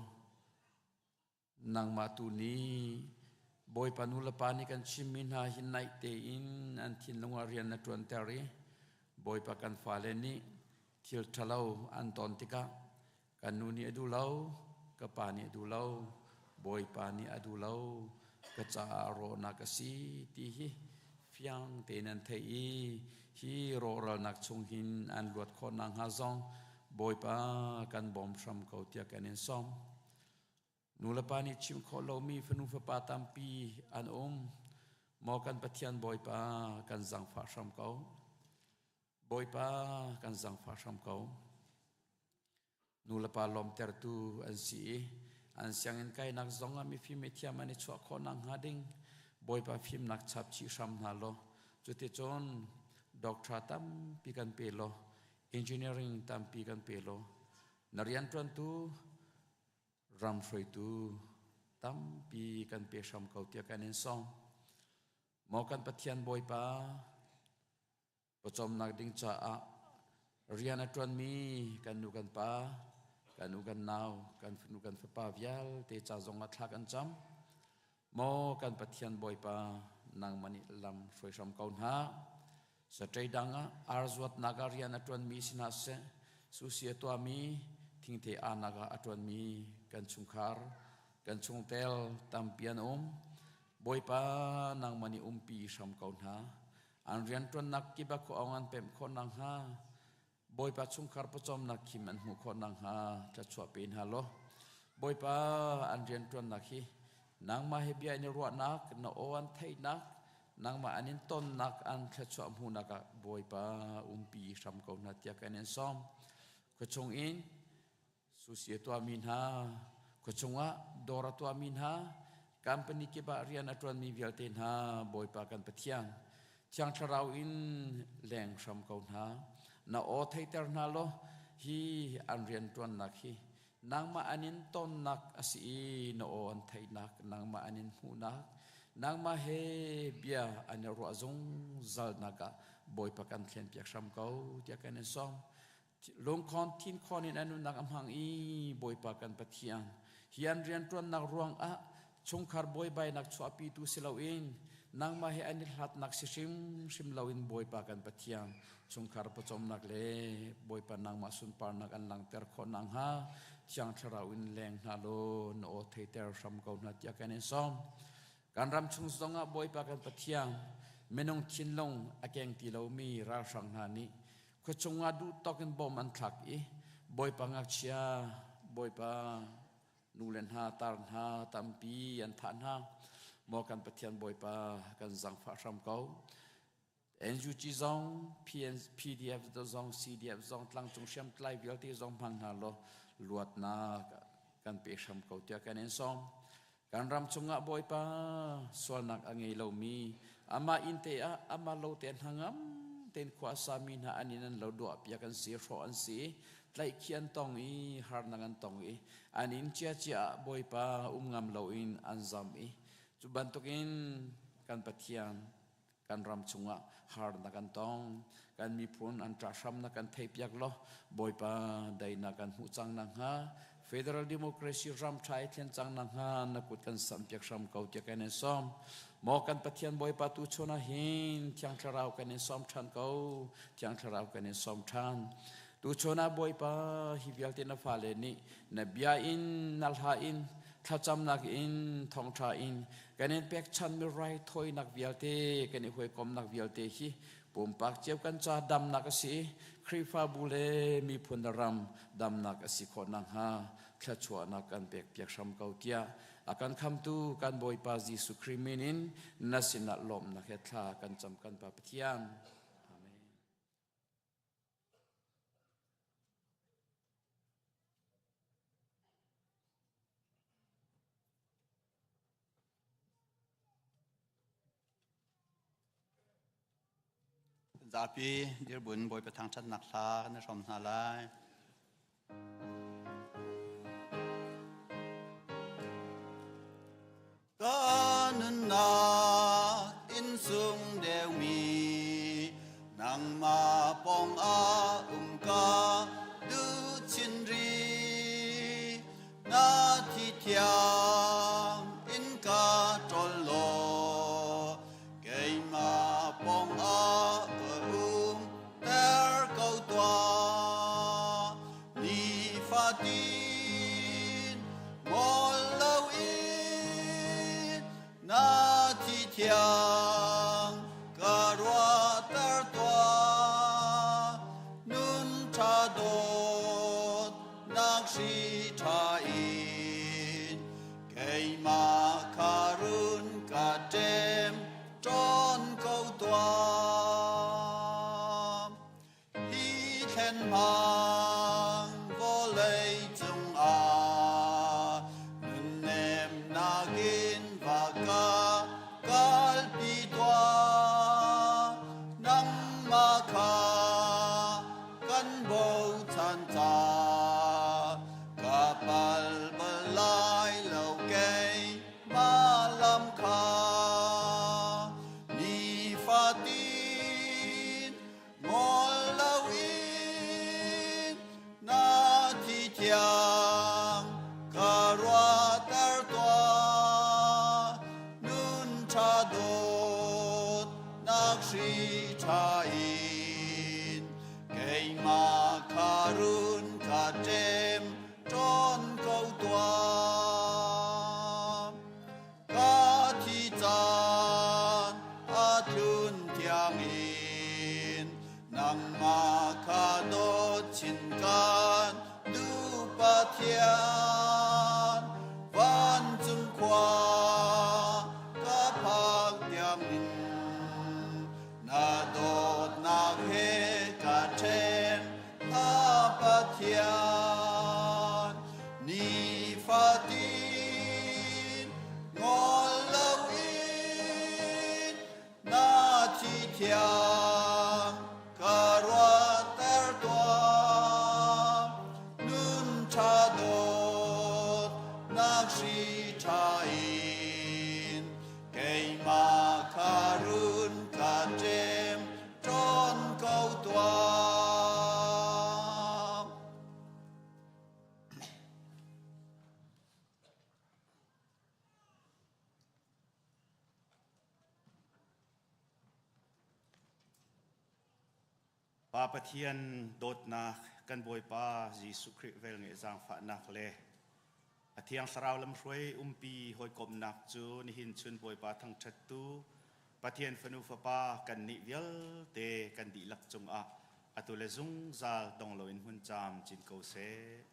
Nangmah tu nih Bawipa nu le pa nih kan chimmi hna hi naih tein an thinlung ah rian na ṭuanter i Bawipa kan fale nih thil ṭhalo an ton tikah kan nu nih a duh lo, ka pa nih a duh lo, Bawipa nih a duh lo, ka caah rawhnak a si ti hi fiang tein an theih i hi rawhralnak chung hin an luat khawh nakhnga zong Bawipa kan bawm hram ko tiah kan in sawm. Nulepa nih chim khawh lomi fanu fapa tampi an um. Maw kan Pathian Bawipa kan zangfah hram ko. Bawipa kan zangfah hram ko. Nulepa lawmtertu an si i an sianginn kainak zong ah mifim mithiam an i chuah khawh nakhnga ding Bawipa fimnak chap chih hram hna law cuticun doctor tampi kan pe law engineering tampi kan pe law na rianṭuantu ram hruaitu tampi kan pe hram ko tiah kan in sawm. Maw kan Pathian Bawipa, pawcawmnak ding caah rian a ṭuanmi kan nu kan pa, kan u kan nau, kan fanu kan fapa vialte ca zong ah thla kan cam. Maw kan Pathian Bawipa, nangmah nih lam hruai hram ko hna. Saṭei dang ah ar zuatnak ah rian a ṭuanmi si hna seh, susi a tuahmi, thingthei aanak ah a ṭuanmi kan chungkhar, kan chungtel tampi an um. Bawipa, nangmah nih umpi hram ko hna. An rianṭuannak kip ah khua an pemh khawh nakhnga, Bawipa chungkhar pawcawmnak khim an hmuh khawh nakhnga thluachuah pe hna law Bawipa an rianṭuannak hi nangmah he bia in i ruahnak na aw an theihnak nangmah an in tonnak an thluachuah hmuhnak ah Bawipa umpi hram ko hna tiah kan in sawm khuachung in. Sushi a tuahmi hna, khuachung ah dawr a tuahmi hna, company kip ah rian a ṭuanmi vialte hna Bawipa kan Pathian, Thiang Thlarau in leng hram ko hna. Na aw theiter hna law hi an rianṭuannak hi nangmah an in tonnak a si i na aw an theihnak, nangmah an in hmuhnak, nangmah he bia an i ruah zungzalnak ah Bawipa kan thlenpiak hram ko tiah kan in sawm. Lungkhon thinkhawn in a nunnak a hmang i Bawipa kan Pathian hi an rianṭuannak ruangah chungkhar buaibainak chuahpitu si loin nangmah he an i hlatnak si hrimhrim loin Bawipa kan Pathian chungkhar pawcawmnak le Bawipa nangmah sunparnak an langhter khawh nakhnga Thiang Thlarau in leng hna law na aw theiter hram ko hna tiah kan in sawm. Kan ram chung zongah Bawipa kan Pathian minung thinlung a keng ti lomi ralhrang hna nih Khuachung ah duh tawk in bom an thlak i Bawipa ngakchia, Bawipa nu le hna, tar hna tampi an thah hna. Maw kan Pathian Bawipa kan zangfah hram ko. NUG zong, PDF zong, CDF zong, tlangcung hriamtlai vialte zong hmang hna law luatnak kan pe hram ko tiah kan in sawm. Kan ram chungah Bawipa sualnak a ngei lomi amah inn te ah amah lo te hnangam tein khua a sami hna an inn an lo duah piak an si hrawh an si tlaihkhih an tong i harnak an tong i an inn ciacia ah Bawipa um ngam loin an zam i cu bantukin kan Pathian kan ram chungah harnak an tong kan miphun an ṭahhramnak kan theihpiak law Bawipa daihnak kan hmuh cang nakhnga Federal Democracy ram ṭha i thlen cang nakhnga na kut kan samhpiak hram ko tiah kan in sawm maw kan Pathian Bawipa tu chun ah hin Thiang Thlarau kan in sawm ṭhan ko Thiang Thlarau kan in sawm ṭhan tu chun ah Bawipa hi vialte na fale nih na bia in na hla in thlacamnak in thawngṭha in kan in pekchanmi raithawinak vialte kan i hawikomnak vialte hi pumpak cio kan ca damnak a si Khrihfabu le miphun ram damnak a si khawh nakhnga thluachuahnak kan pekpiak hram ko tiah a kan khamtu kan Bawipa Jesuh Khrih min in na sinah lawmhnak he thla kan cam kan Pa Pathian. Amen. Zapi dirbun Bawipa thangṭhatnak hla kan i hrawm hna lai. Ka nunnak innsung deumi nangmah pawng ah um ka duh chin rih. Na thi thiang in ka ṭol law keimah pawng ah ka um ter ko tuah. Nifatin ngol loin na thi thiang ka ruahter tuah. Nun ṭha dawt nak hri ṭha in keimah kha run ka ṭem ṭawn ko tuah. Hi thlen hmang vawlei cungah nunnemnak in va ka kalpi tuah. Nangmah kha kan bochan ca ka pal bal lai lo keimah lam kha nifatin ngol loin na thi thiang ka ruahter tuah nun ṭha dawt nak hri ṭha in keimah kha run ka ṭem ṭawn ko tuah Ka thi caan a tlun tiangin nangmah kha dawt chin kan duh Pathian vancung khua ka phak tiangin na dawtnak he ka ṭhen ha Pathian. Pa Pathian dawtnak, kan Bawipa Jesuh Khrih velngeih zaangfahnak le a Thiang Thlarau lamhruai umpi hawikomhnak cu nihin chun Bawipa thangṭhattu Pathian fanu fapa kannih vialte kan dihlak cungah atu le zungzal dong loin hmun caam cin ko seh.